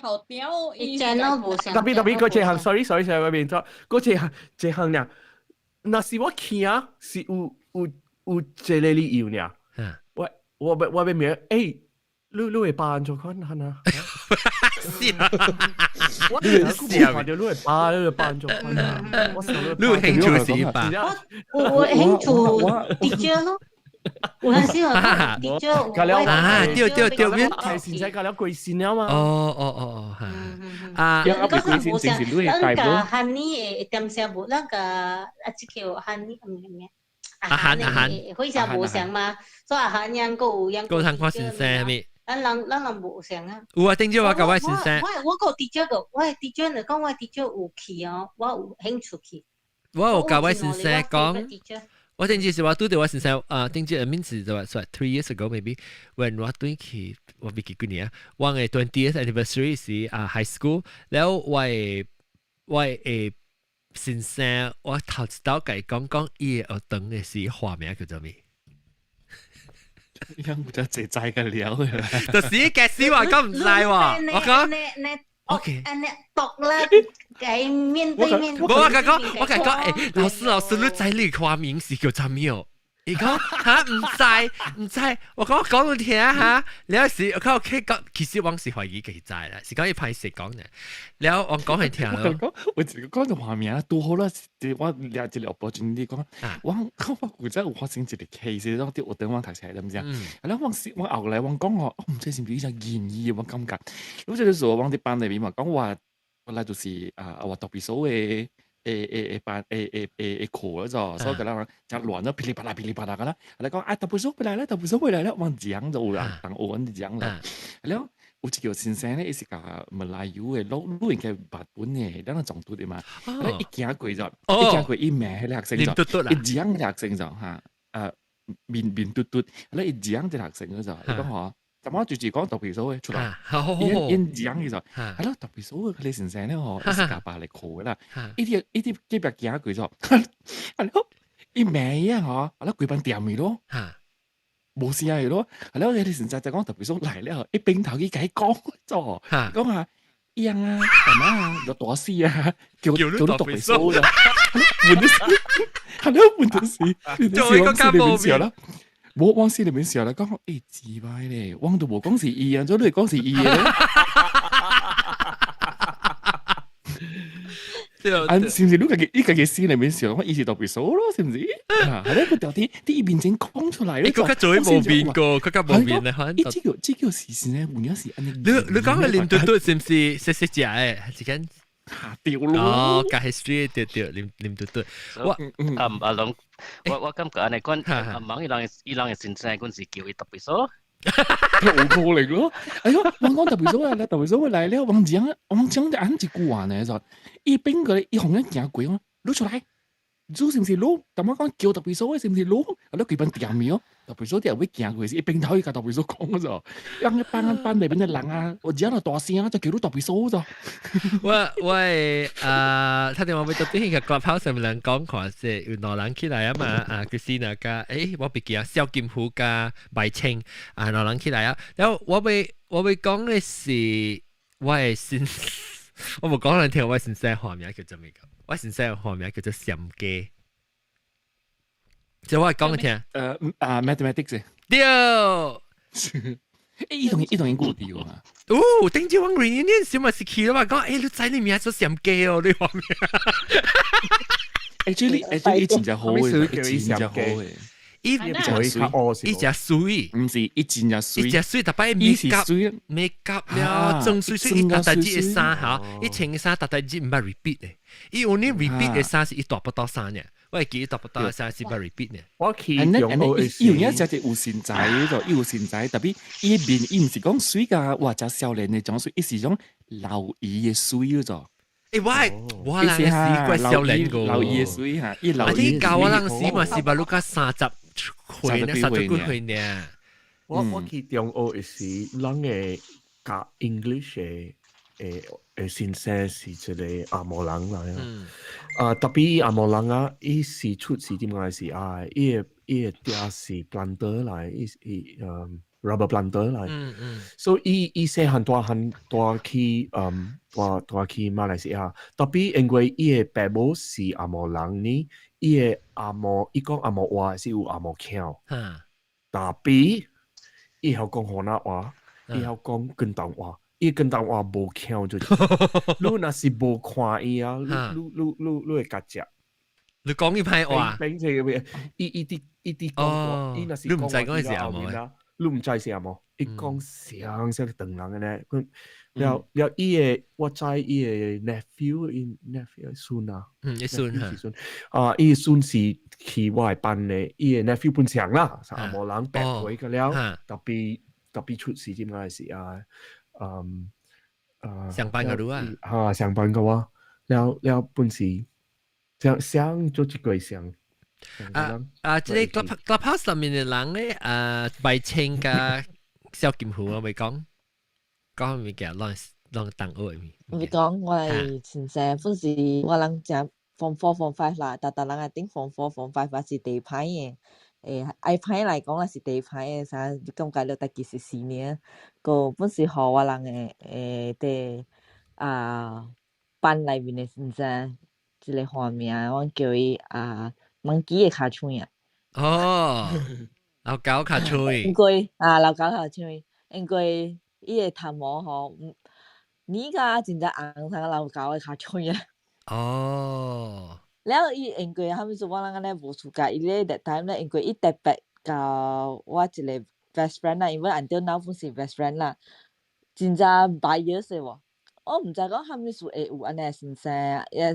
後邊伊 channel 無相。特別嗰這項，sorry sorry sorry，我變錯。嗰這項呢，若是我去啊，是有這個理由呢。我欲問，欸，你會爸按怎款啊？是啊，我看著你會爸，你會爸按怎款啊？你有興趣是吧？我有興趣 teacher 咯。有陣時話 teacher 啊，對對對，免太先生教了貴線了嘛。哦，啊，嗰個無相，咱個漢語的點聲無，咱個啊，這叫漢語毋咩？阿韓阿韓，會聲無相嘛，所以阿韓樣閣有樣。閣通看先生咩？咱人無相啊。有啊，頂朝我共我先生。我個 teacher 個，我 teacher 嚟講，我 teacher 有去哦，我有興趣去。我有共我先生講。我頂次是我拄著我先生啊，頂次面是就話說 3 years ago maybe when 我轉去我未記幾年啊，我的 20th anniversary 是啊 high school，了我的先生我頭一道共伊講講伊的學堂的時花名叫做咩？樣有只濟知個了，就是假使話講毋知喎，我講。OK，按呢讀啦，給面對面。我講，欸，老師老師，你知你花名是叫啥物哦？伊講哈毋知毋知，我講我講你聽哈，了時我講 OK 講，其實我是懷疑佢知啦，是講伊歹勢講嘅，了我講佢聽咯。我一個講到畫面拄好啦，我掠一個 opportunity 講，我古早有發生一個 case，我佇學堂我讀冊，知毋知啊？啊，我是我後來我講哦，我毋知是毋是伊只言語我感覺，我就是說我佇班內面嘛講話，我來就是啊，我讀別數的。誒班誒課咗，所以佢啦就亂咗噼里啪啦噼里啪啦咁啦，嚟講啊，讀背書回來啦，讀背書回來啦，我講就有啦，當學阮講啦，了有一個先生咧，伊是共馬來語的，攏應該捌本的，咱個總督的嘛，伊行過咗，伊行過伊罵彼個學生咗，伊講彼個學生咗哈，啊面面嘟嘟，咧伊講這個學生咗，伊講吼。怎麼就是講讀背書的出來，伊講伊就，係咯讀背書的佢哋先生咧吼，是共爸來課的啦，伊啲隔壁行過咗，係咯，伊罵伊啊吼，係咯規班掂伊咯，無聲的咯，係咯，佢哋先生就講讀背書來了，伊邊頭去共伊講咗，講啊，一樣啊，幹嘛啊，就大死啊，叫你讀背書啦，問的是，係咯問的是，做一個較無面。無往心裡面想啦，講欸，奇怪咧，我都無講是伊啊，做你講是伊咧。啊，是毋是你家己你家己心裡面想，我伊是特別數咯，是毋是？啊，係咧，佢到底佇伊面前講出來咧，佢較做無面過，佢較無面咧，伊這個是是呢，有影是按呢。你講嘅林嘟嘟是毋是細細隻的？是間下掉咯。哦，加 history 對對，林林嘟嘟。我啊阿龍，我感覺按呢款，阿茫伊人的先生阮是叫伊特別數。有可能咯。哎喲，我講特別數啊，特別數來了，我講我講就按一句話呢，就伊邊個伊紅一行過，我你出來，做是唔是路？但我講叫特別數，是唔是路？啊，你幾本店面哦，特別數啲人會行過，是一邊頭伊甲特別數講咗，讓一班班裏邊的人啊，我只係大聲就叫你特別數咗。我誒，他電話會特別喺個 clubhouse 上面人講看是有兩人起來啊嘛，啊，Christina 加誒，我別記啊，蕭金虎加白清啊，兩人起來啊，然後我會講的是我的先，我無講人聽，我先生畫名叫做咩個？我先生畫名叫做禪機，就我講你聽。啊，mathematics。對。誒，伊同伊固定啊。哦，頂住我 reunion 小咪是去啦嘛，講誒，你知你名做禪機哦，你話咩？Actually，伊真正好嘅，伊真正好嘅。伊伊只水，毋是伊真正水，伊只水，特擺 make up make up 了，裝水水，伊逐逐日的衫嚇，伊穿的衫逐逐日毋捌 repeat 的，伊有呢 repeat 的衫是伊大不到衫呢，我會記伊大不到衫是捌 repeat 呢。我去用伊有影只有身材就伊有身材，特別伊面伊毋是講水㗎，哇！真少年的種水，伊是種老姨的水咗。欸，我人是怪少年個，老姨的水嚇，伊老姨。你教我人時嘛是捌你甲30歲呢，30幾歲呢。我去中學時，人會教 English 的先生是一個紅毛人來啊。啊，特別紅毛人啊，伊是出世點解是啊？伊的爹是 planter 來，伊rubber planter 來。所以伊細漢大漢大去大大去馬來西亞，特別因為伊的爸母是紅毛人呢，伊的紅毛伊講紅毛話是有紅毛腔。特別伊曉講河南話，伊曉講廣東話，伊廣東話無腔就，你若是無看伊啊，你會夾食。你講伊歹話，變成個伊佇講話，伊若是你毋知講是紅毛啊，你毋知是紅毛，伊講上像唐人的呢。了了，伊的我知伊的 nephew，伊 nephew 孫啊，伊孫嚇，孫啊，伊孫是去我的班的，伊的 nephew 本上啦，紅毛人白皮個了，特別出事點解是啊？上班個路啊，嚇上班個話，了了本是像像做一個像。啊啊！這個 Clubhouse 上面的人咧，啊，白青加蕭金虎我未講，講物件攏攏同學的物。我講我係先生，本是我人食 form four form five 啦，逐逐人一定 form four form five 是第歹的。愛歹來講啦是第歹的，啥感覺了大其實是呢，個本是予我人的佇啊班內面的先生一個花名，我叫伊啊 monkey 的跤喙啊。哦，老狗跤喙。因為啊，老狗跤喙，因為伊的頭毛吼，你甲真正紅像老狗的跤喙啊。了伊因為啥物事我人按呢無相佮，伊咧 that time 咧，因為伊特別佮我一個 best friend 啦，因為 until now 本是 best friend 啦，真正 bias 的喎。我毋知講啥物事會有按呢先生，也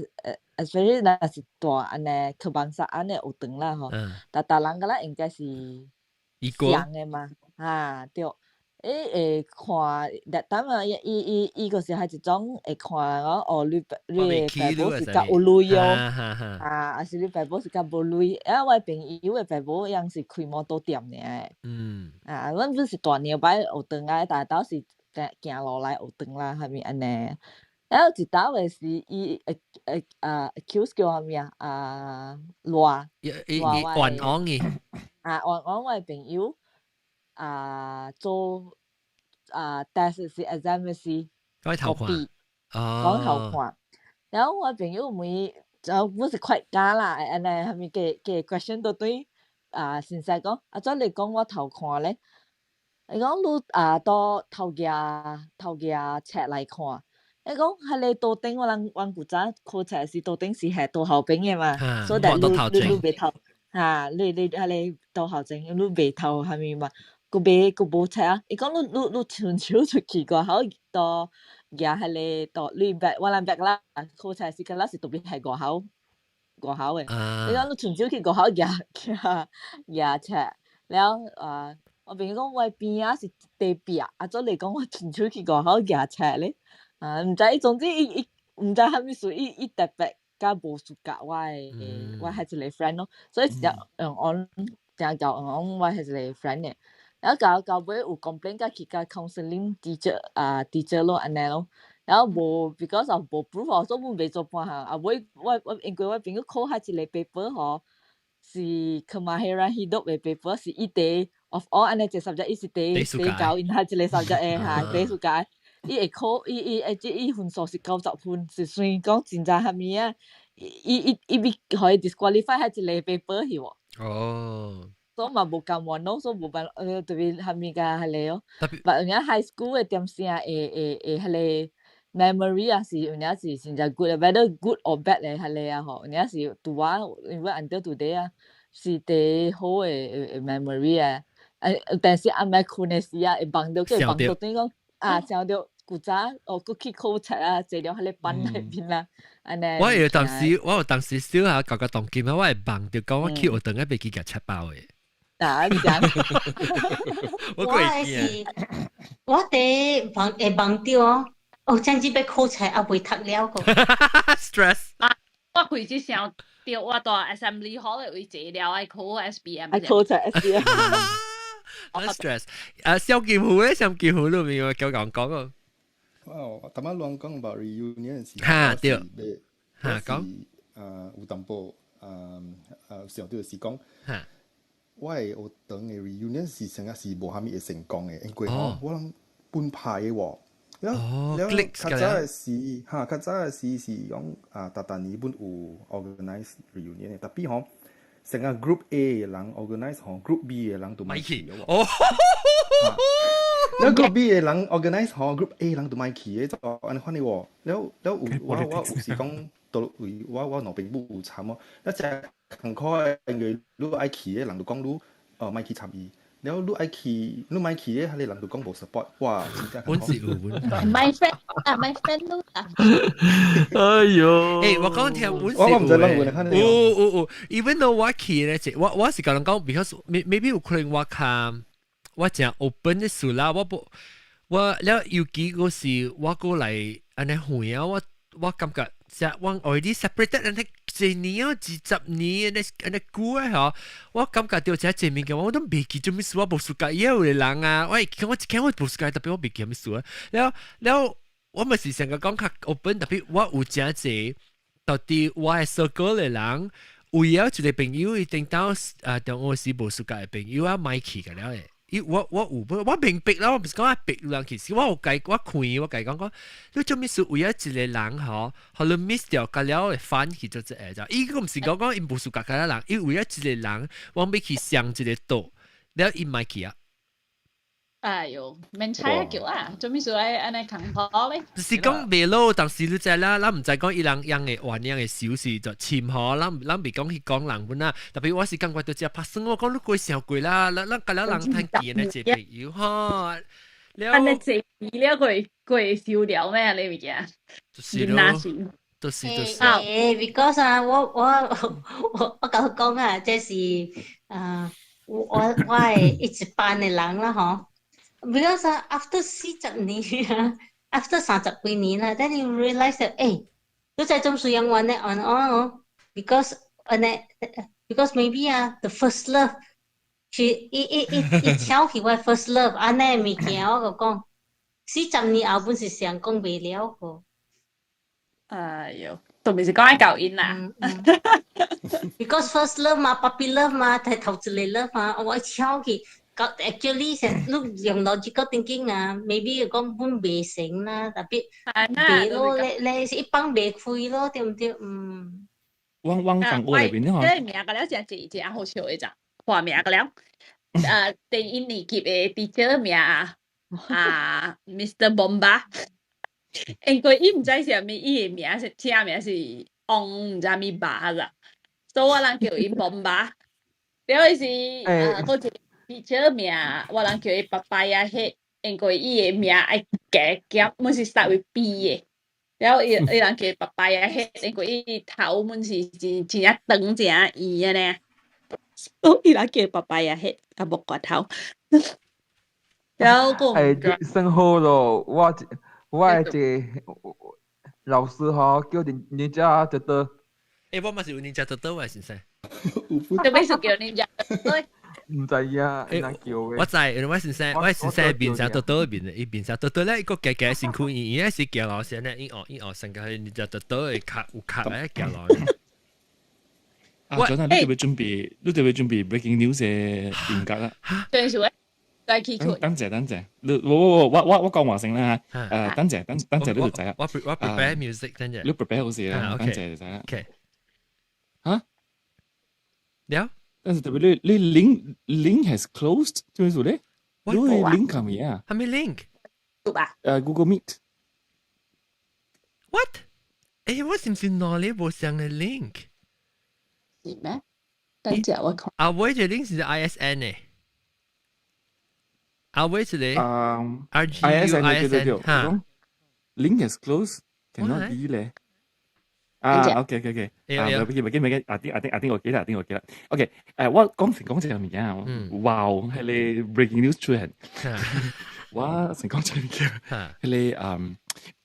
especially 若是大按呢 kebangsaan 的學堂啦吼，逐逐人敢若應該是像的嘛，哈對。伊會看，逐當啊，伊就是彼一種會看講，哦，你的爸母是較有鐳哦，啊，還是你爸母是較無鐳？啊，我的朋友的爸母樣是開摩托店爾。啊，阮本是大娘擺學堂啊，但係是行行路來學堂啦，啥物按呢？然後一道的是伊會啊，accuse 叫啥物啊？啊，賴伊冤枉伊。啊，冤枉我的朋友啊，做啊，test 是 exam 是講頭看，講頭看。然後我朋友問，就本是快假啦，按呢啥物個個 question 都對啊，先生講，啊，怎你講我頭看咧？伊講你啊，到頭夾冊來看。伊講彼個桌頂我人阮古早考冊是桌頂是下倒後邊的嘛，所以你袂頭，哈，你彼個倒後前，你袂頭啥物嘛，閣袂閣無冊啊。伊講你伸手出去外口倒舉彼個倒你捌我人捌啦，考冊是敢若是特別係外口外口的。伊講你伸手去外口舉舉舉冊，了啊，我朋友講我邊仔是地壁，啊，做你講我伸手去外口舉冊咧？啊，毋知，總之伊毋知啥物事，伊特別較無 suka 我的我彼一个 friend 咯，所以直接用按正教用我彼一个 friend 的，然後到到尾有 complain 甲去甲 counseling teacher 啊 teacher 咯按呢咯，然後無 because of 無 proof 哦，所以阮袂做半項，啊尾我我因為我朋友考彼一個 paper 吼，是 Kemahiran Hidup 的 paper，是伊第 of all 按呢一個 subject，伊是第第九，因彼一個 subject 的哈，第暑假。伊會考，伊伊會這伊分數是90分，是算講真正蝦米啊？伊伊伊欲予伊 disqualify 彼一個 paper 去喎。哦。所以嘛無甘願咯，所以無辦，特別蝦米甲彼個咯。但有影 high school 的點聲會會會彼個 memory 啊，是有影是真正 good，whether good or bad 的彼個啊吼，有影是對我因為 until today 啊，是第好的 memory 啊。但是暗暝睏的時啊，會夢著，會夢著等於講啊，想著。古早哦，閣去考冊啊，坐了彼个班內面啦，按呢。我有當時，我有當時小下覺覺當金啊，我會夢著講我去學堂仔袂記共冊包的。啊，你講。我我是我佇夢會夢著哦，哦，真正欲考冊猶未讀了個。 Stress。啊，我開始想著我佇 assembly hall 的位坐了愛考 SPM。愛考冊 SPM。 Stress。啊，小劍虎咧，小劍虎裏面我叫講講啊。哦，頭仔亂講 about reunion 時，哈對，哈講，有淡薄想到是講，我的學堂的 reunion 是成日是無蝦米會成功的，因為吼我攏分派的喎。哦，了較早的時，哈，較早的時是講啊，逐逐年本有 organize reunion 的，tapi 吼，成個 group A 的人 organize 吼，group B 的人都莫去哦。了 group B 的人 organize 吼，group A 人都莫去的，就按呢款的喎。了了有我我有時講，到位我我兩邊有參哦。了誠艱苦的，因為你愛去的人就講你，莫去參與。了你愛去，你莫去的，彼个人就講無 support，哇，真正本是有本。 My friend 啊，my friend 都啊。哎喲，欸，我講聽本是我毋知攏有。有有有，even though 我去咧，我我是共人講，because maybe 有可能我較我誠 open 的事啦，我無我了尤其嗰時我過來按呢遠啊，我我感覺即我 already separated 按呢一年啊20年按呢按呢久啊嗬，我感覺到這這物件我都袂記做咩事，我無 suka 伊有的人啊，我我一看我無 suka，特別我袂記啥物事啊，了了我咪是成個講較 open，特別我有誠濟到底我的 circle 的人，有了一個朋友，伊頂到啊，中學時無 suka 的朋友啊，莫去個了的。伊我我有我明白啦，我毋是講我逼人，其實我有共我看我共講講，你做咩事為咗一個人吼，予你 miss 掉個了會反去做這個就，伊個毋是講講伊無 suka 個人，伊為咗一個人，我欲去上一个桌，了伊莫去啊。哎喲，免猜叫啊，做咩事愛按呢艱苦咧？就是講袂咯，但是你知啦，咱毋知講伊人樣的原樣的手是就深吼，咱咱袂講去講人本啊。特別我是感覺到這拍算，我講你過想過啦，咱咱甲了人趁見的一個朋友吼。按呢坐了過過收了咩？你物件？就是咯，就是就是。欸，because 啊，我我我我共你講啊，這是啊，我我我的一班的人啦吼。Because after 40年啊，after 30幾年啦，then you realize that，欸，你知做啥樣玩呢？on 哦，because 按呢，because maybe 啊，the first love，是伊伊伊伊搶去我 first love，按呢物件我就講，40年後本是上講袂了個。哎喲，都毋是講愛教𪜶啦。 Because first love 嘛，puppy love 嘛，係頭一个 love 嘛，我搶去。actually 成你用 logical thinking 啊，maybe 講本袂成啦，特別袂咯，你你是一放袂開咯，對毋對？嗯。往往上我內邊吼。這個名個了，誠濟誠好笑的隻，換名個了。第一年級的 teacher 名啊，Mr. Bomba，因為伊毋知啥物，伊的名是正名是王毋知物巴啦，所以我人叫伊 Bomba。了伊是閣一個 teacher 名，我人叫伊 Papaya Head，因為伊的名愛加減，阮是 start with P 的。了伊伊人叫伊 Papaya Head，因為伊頭阮是真真正長真圓的呢。所以伊人叫伊 Papaya Head，啊木瓜頭。了閣欸，算好咯，我我的一個老師吼，叫人人家覺得欸，我嘛是有忍者豆豆嘅先生。特別是叫忍者豆。唔知啊，欸，叫我知，因為我先生，我先生面生豆豆面，伊面生豆豆咧，伊個加加身軀，伊伊是行路先咧，伊哦伊哦，成個忍者豆豆的卡有卡咧行路。啊，早陣你特別準備，你特別準備 breaking news 嘅變革啦。對，是喂，再去等陣等陣，你我講話先啦嚇。等陣等等陣你就知啦。我 prepare music 等陣。你 prepare 好事啦，等陣就知啦。 OK。嚇？了。但是特別你 link has closed，做咩事咧？你 link 係咪啊？係咪 link？Google Meet。 What？誒，我是唔是哪裡無上嘅 link？是咩？等陣我看。啊，我這 link 是 ISN 嘅。啊，我這個 R G U I S N 哈。 Link has closed，cannot be 咧。啊，OK OK OK，啊，唔記唔記唔記，阿啲阿啲阿啲我記得，阿啲我記得。OK，我講成講這個物件，哇，係你 breaking news 出現，我成講這個物件，係你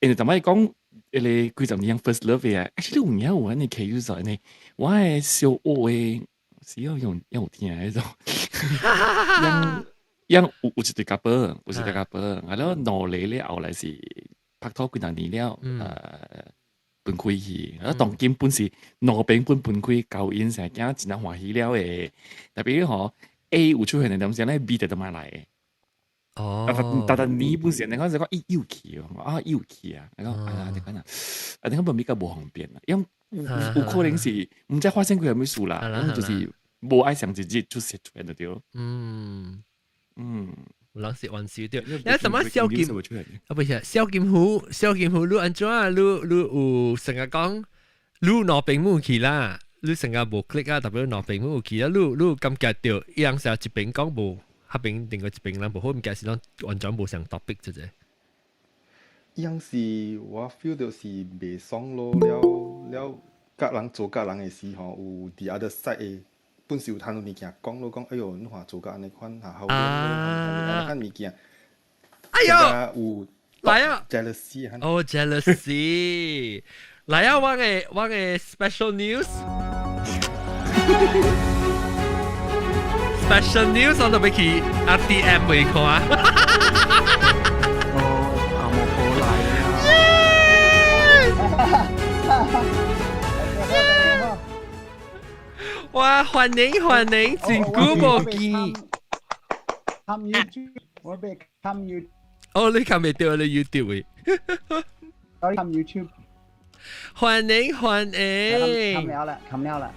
因為怎麼講，係幾十年 first love 嘅，actually 有影有安尼 case 在呢，我係小學嘅時候用有聽迄種，樣有一對 couple，有一對 couple，啊了兩個咧後來是拍拖幾若年了，分開去，啊，當今本是兩邊本分開，交因成囝真正歡喜了的。特別吼 A 有出現的點時咧，B 就都嘛來的。哦，但你本是你講是講伊有去哦，啊有去啊，你講啊你講啊，啊你講本比較無方便啦，因為有可能是毋知發生過啥物事啦，咁就是無愛上一日出現出現就對。嗯嗯。有人是玩笑對，你什麼小金？啊，不是小金虎，小金虎，你按怎？你有成日講，你兩邊冇去啦，你成日無 click 啊，特別兩邊冇去啦，你感覺到伊人成日一邊講無，彼邊另外一邊人無好，毋驚是攏完全無相 topic 啫啫。伊樣是我 feel 到是袂爽咯，了了，佮人做佮人的時候，有 the other side 的。本是有談到物件講咯，講哎喲，你看做甲按呢款，下好，按呢款物件，哎喲，有來啊，jealousy，哦，jealousy，來啊，我的 special news，special news 我都欲去 RTM 未看。哦，阿莫婆來啊！哇！歡迎歡迎，真久無見。看 YouTube，我欲看 YouTube。哦，你看袂著你 YouTube 嘅。我看 YouTube。歡迎歡迎。看了啦，看了啦。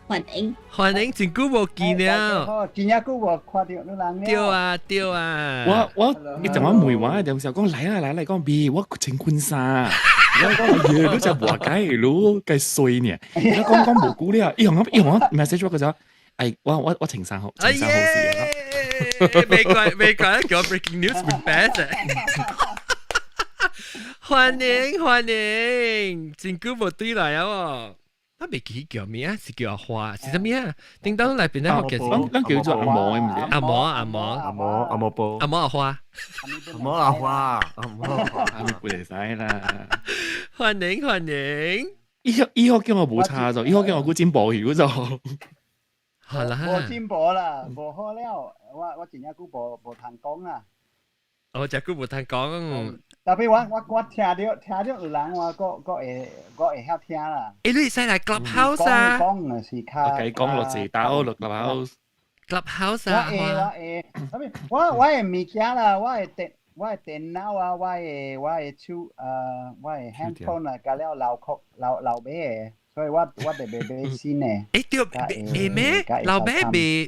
歡迎歡迎，真久無見了。真正久無看著你人了。對啊對啊。我你陣我問我，有時候講來啊來來講，別我穿婚紗。我講耶，你就無解，你計衰呢？我講講無久了，伊同我伊同我 message 我個時哎，我穿衫好，穿衫好勢啊！沒關沒關，叫 breaking news prepare。歡迎歡迎，真久無對來啊！我未記叫咩啊？是叫阿花，是啥物啊？頂當內邊咧，我叫咱叫做阿毛嘅，唔是？阿毛阿毛阿毛阿毛波阿毛阿花阿毛阿花阿毛阿花，唔會使啦！歡迎歡迎，伊學叫我無差咗，伊學叫我古進步去嗰就。好啦，無進步啦，無好了，我真正久無通講啦。哦，真久無通講。特別我聽著有人話，我會曉聽啦。欸，你會使來 Clubhouse 啊？講是較。我講落字打落 Clubhouse。 Clubhouse 啊？我會我會，我的物件啦，我的電腦啊，我的手啊，我的 handphone 啊，加了老殼老老買的，所以我得欲買新的。欸對，會咩？老買未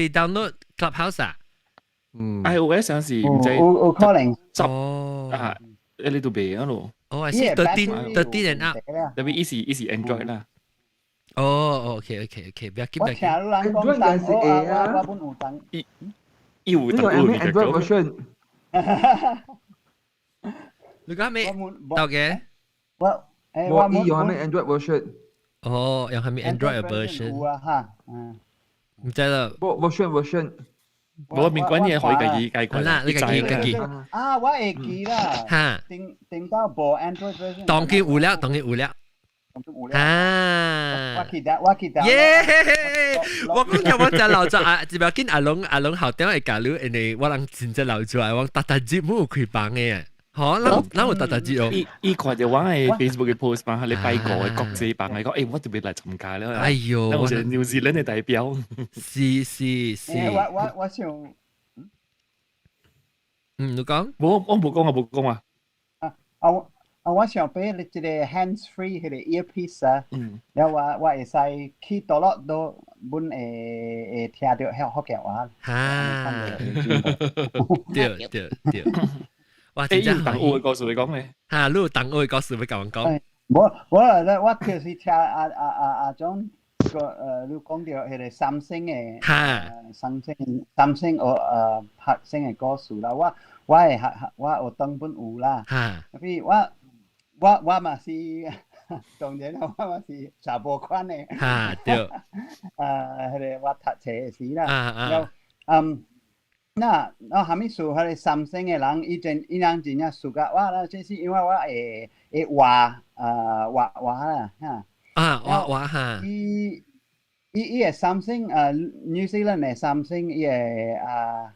download Clubhouse 啊？嗯，iOS 上是毋知有可能十啊，你都袂啊咯。哦，是13 13 and up，特別伊是 Android 啦。哦，OK OK OK，不要緊，我聽人講單我我本有當。伊伊有呢個係咩 Android version？你講咩？到嘅？我我伊有係咩 Android version？哦，有係咩 Android version？有啊哈，嗯。毋知啦。 version version。無免管嘢，可以家己解決啦，你家己家己。啊，我會記啦。哈。頂頂到無 Android version。當佢有了，當佢有了。當佢有了。啊，我記得，我記得。耶！我講叫我真留咗啊，只要緊阿龍阿龍校長會教你，因為我人真正留住，我逐逐日冇開房嘅。好，咱咱有逐逐日哦。伊伊看著我嘅 Facebook 嘅 post 嘛，你拜過嘅國際版嚟講，欸，我特別來參加了。哎呦，我是 New Zealand 嘅代表。是是是。我我我想，嗯，你講？冇，我冇講啊，冇講啊。啊啊我啊我想買你這個 hands free 彼個 earpiece 啊，了我我會使去佗落都阮會會聽著遐福建話。哈，對對對。哇！真正同學嘅故事你講咧？哈，你有同學嘅故事欲共阮講？無無，我就是聽阿阿阿阿種個你講著彼個三星嘅，哈，三星三星學學生嘅故事啦。我我會學我學堂本有啦。哈，比我我我嘛是當然啦，我嘛是查埔款的。哈，對。彼個我讀冊的時啦。啊啊。嗯。那那蝦米事？彼個三星的人，伊真伊人真正輸甲我啦，這是因為我會會畫畫畫啦，哈。啊，畫畫哈。伊伊伊個三星New Zealand 的三星，伊個啊，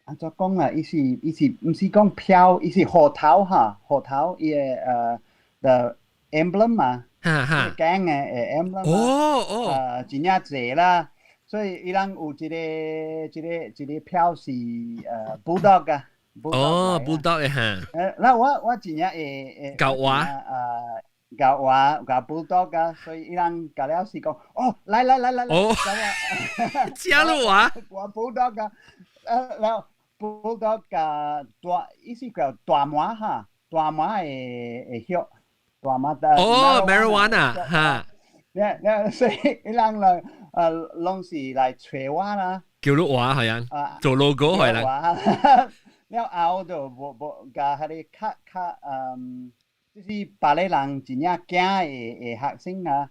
按怎講啊？伊是伊是毋是講飄？伊是虎頭哈，虎頭伊個the emblem 嘛，哈哈，gang 的 emblem 哦哦，真正濟啦。所以伊人有一個一個一個票是bulldog 啊，哦，bulldog 的哈。那我我真正會會𠢕畫𠢕畫𠢕 bulldog 啊，所以伊人共了是講，哦，來來來來來，哦，加入啊，我 bulldog 啊，然後 bulldog 共大，伊是叫大麻哈，大麻的的葉，大麻的。哦，marijuana 哈。那那所以伊人來。攏是來揣我啦，叫你畫係啊，做 logo 係啦。了後就無無共彼个較較嗯，就是別个人真正驚的的學生啊，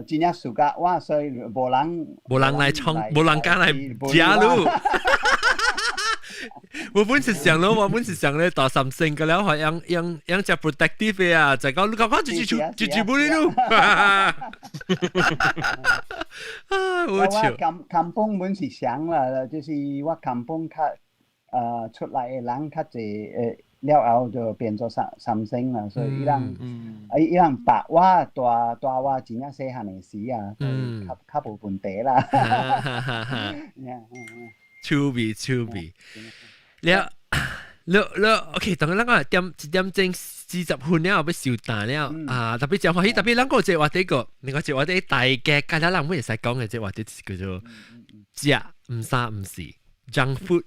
真正輸甲我，所以無人無人來創，無人敢來加入。我本是想咯，我本是想咧，大三星個了，係用用用隻 protective 的啊，就講你講講就就就就不哩咯。啊，我笑。甘甘榜本是想啦，就是我甘榜較出來的人較濟，了後就變做三三星啦，所以伊人啊伊人白我帶帶我真正細漢的時啊，所以較較無問題啦。趣味趣味，了了了，OK，當咱講點一點鐘40分了，欲收檔了啊！特別真歡喜，特別咱個這個話題個，另外一個話題大家今日人會使講的這個話題叫做食毋三毋四 junk food，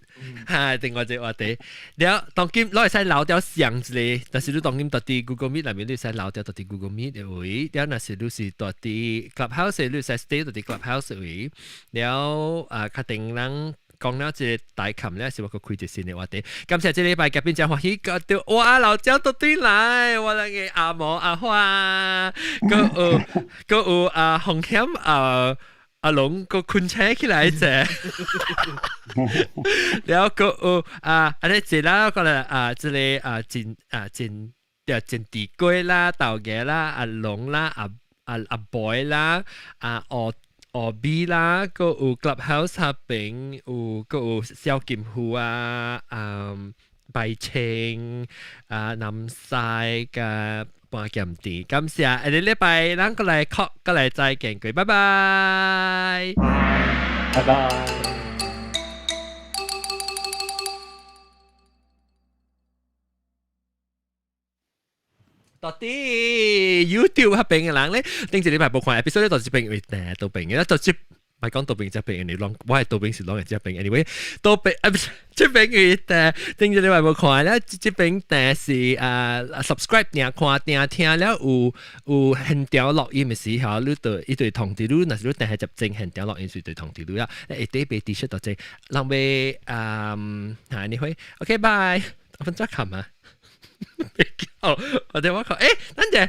哈，另外一個話題。了，當今攏會使留掉上一个，但是你當今佇佇 Google Meet 內面，你會使留掉佇佇 Google Meet 的位，了若是你是佇佇 Clubhouse，你會使 stay 佇佇 Clubhouse 的位，了啊，確定人。講了這個大冚了，是我閣開一個新的話題。感謝這禮拜嘉賓真歡喜，個到哇老蔣都對來，我那个阿毛阿花，閣有閣有阿洪險阿阿龍閣困車起來者，了閣有啊按呢這啦，過來啊這个啊真啊真真地龜啦、豆芽啦、阿龍啦、阿阿阿 boy 啦、阿奧。哦 B 啦，閣有 Clubhouse 彼邊有，閣有小金虎啊，嗯，白青啊，南西佮半劍甜，感謝，下个禮拜咱閣來 call，閣來再見過，拜拜，拜拜。到底 YouTube 彼邊的人咧，頂一禮拜無看 episode 咧，到這邊因為倒邊嘅，到這毋係講倒邊這邊，你攏我係倒邊是攏係這邊，anyway 倒邊啊，不是這邊因為頂一禮拜無看咧，這邊但是啊 subscribe 定看定聽了有有現場錄音的時候，你就伊就會通知你，若是你定係入正現場錄音是就會通知你啦。會底被 T 恤到這，人欲啊，嚇 anyway，OK bye，我分再看嘛。哦，我電話講，欸，等陣。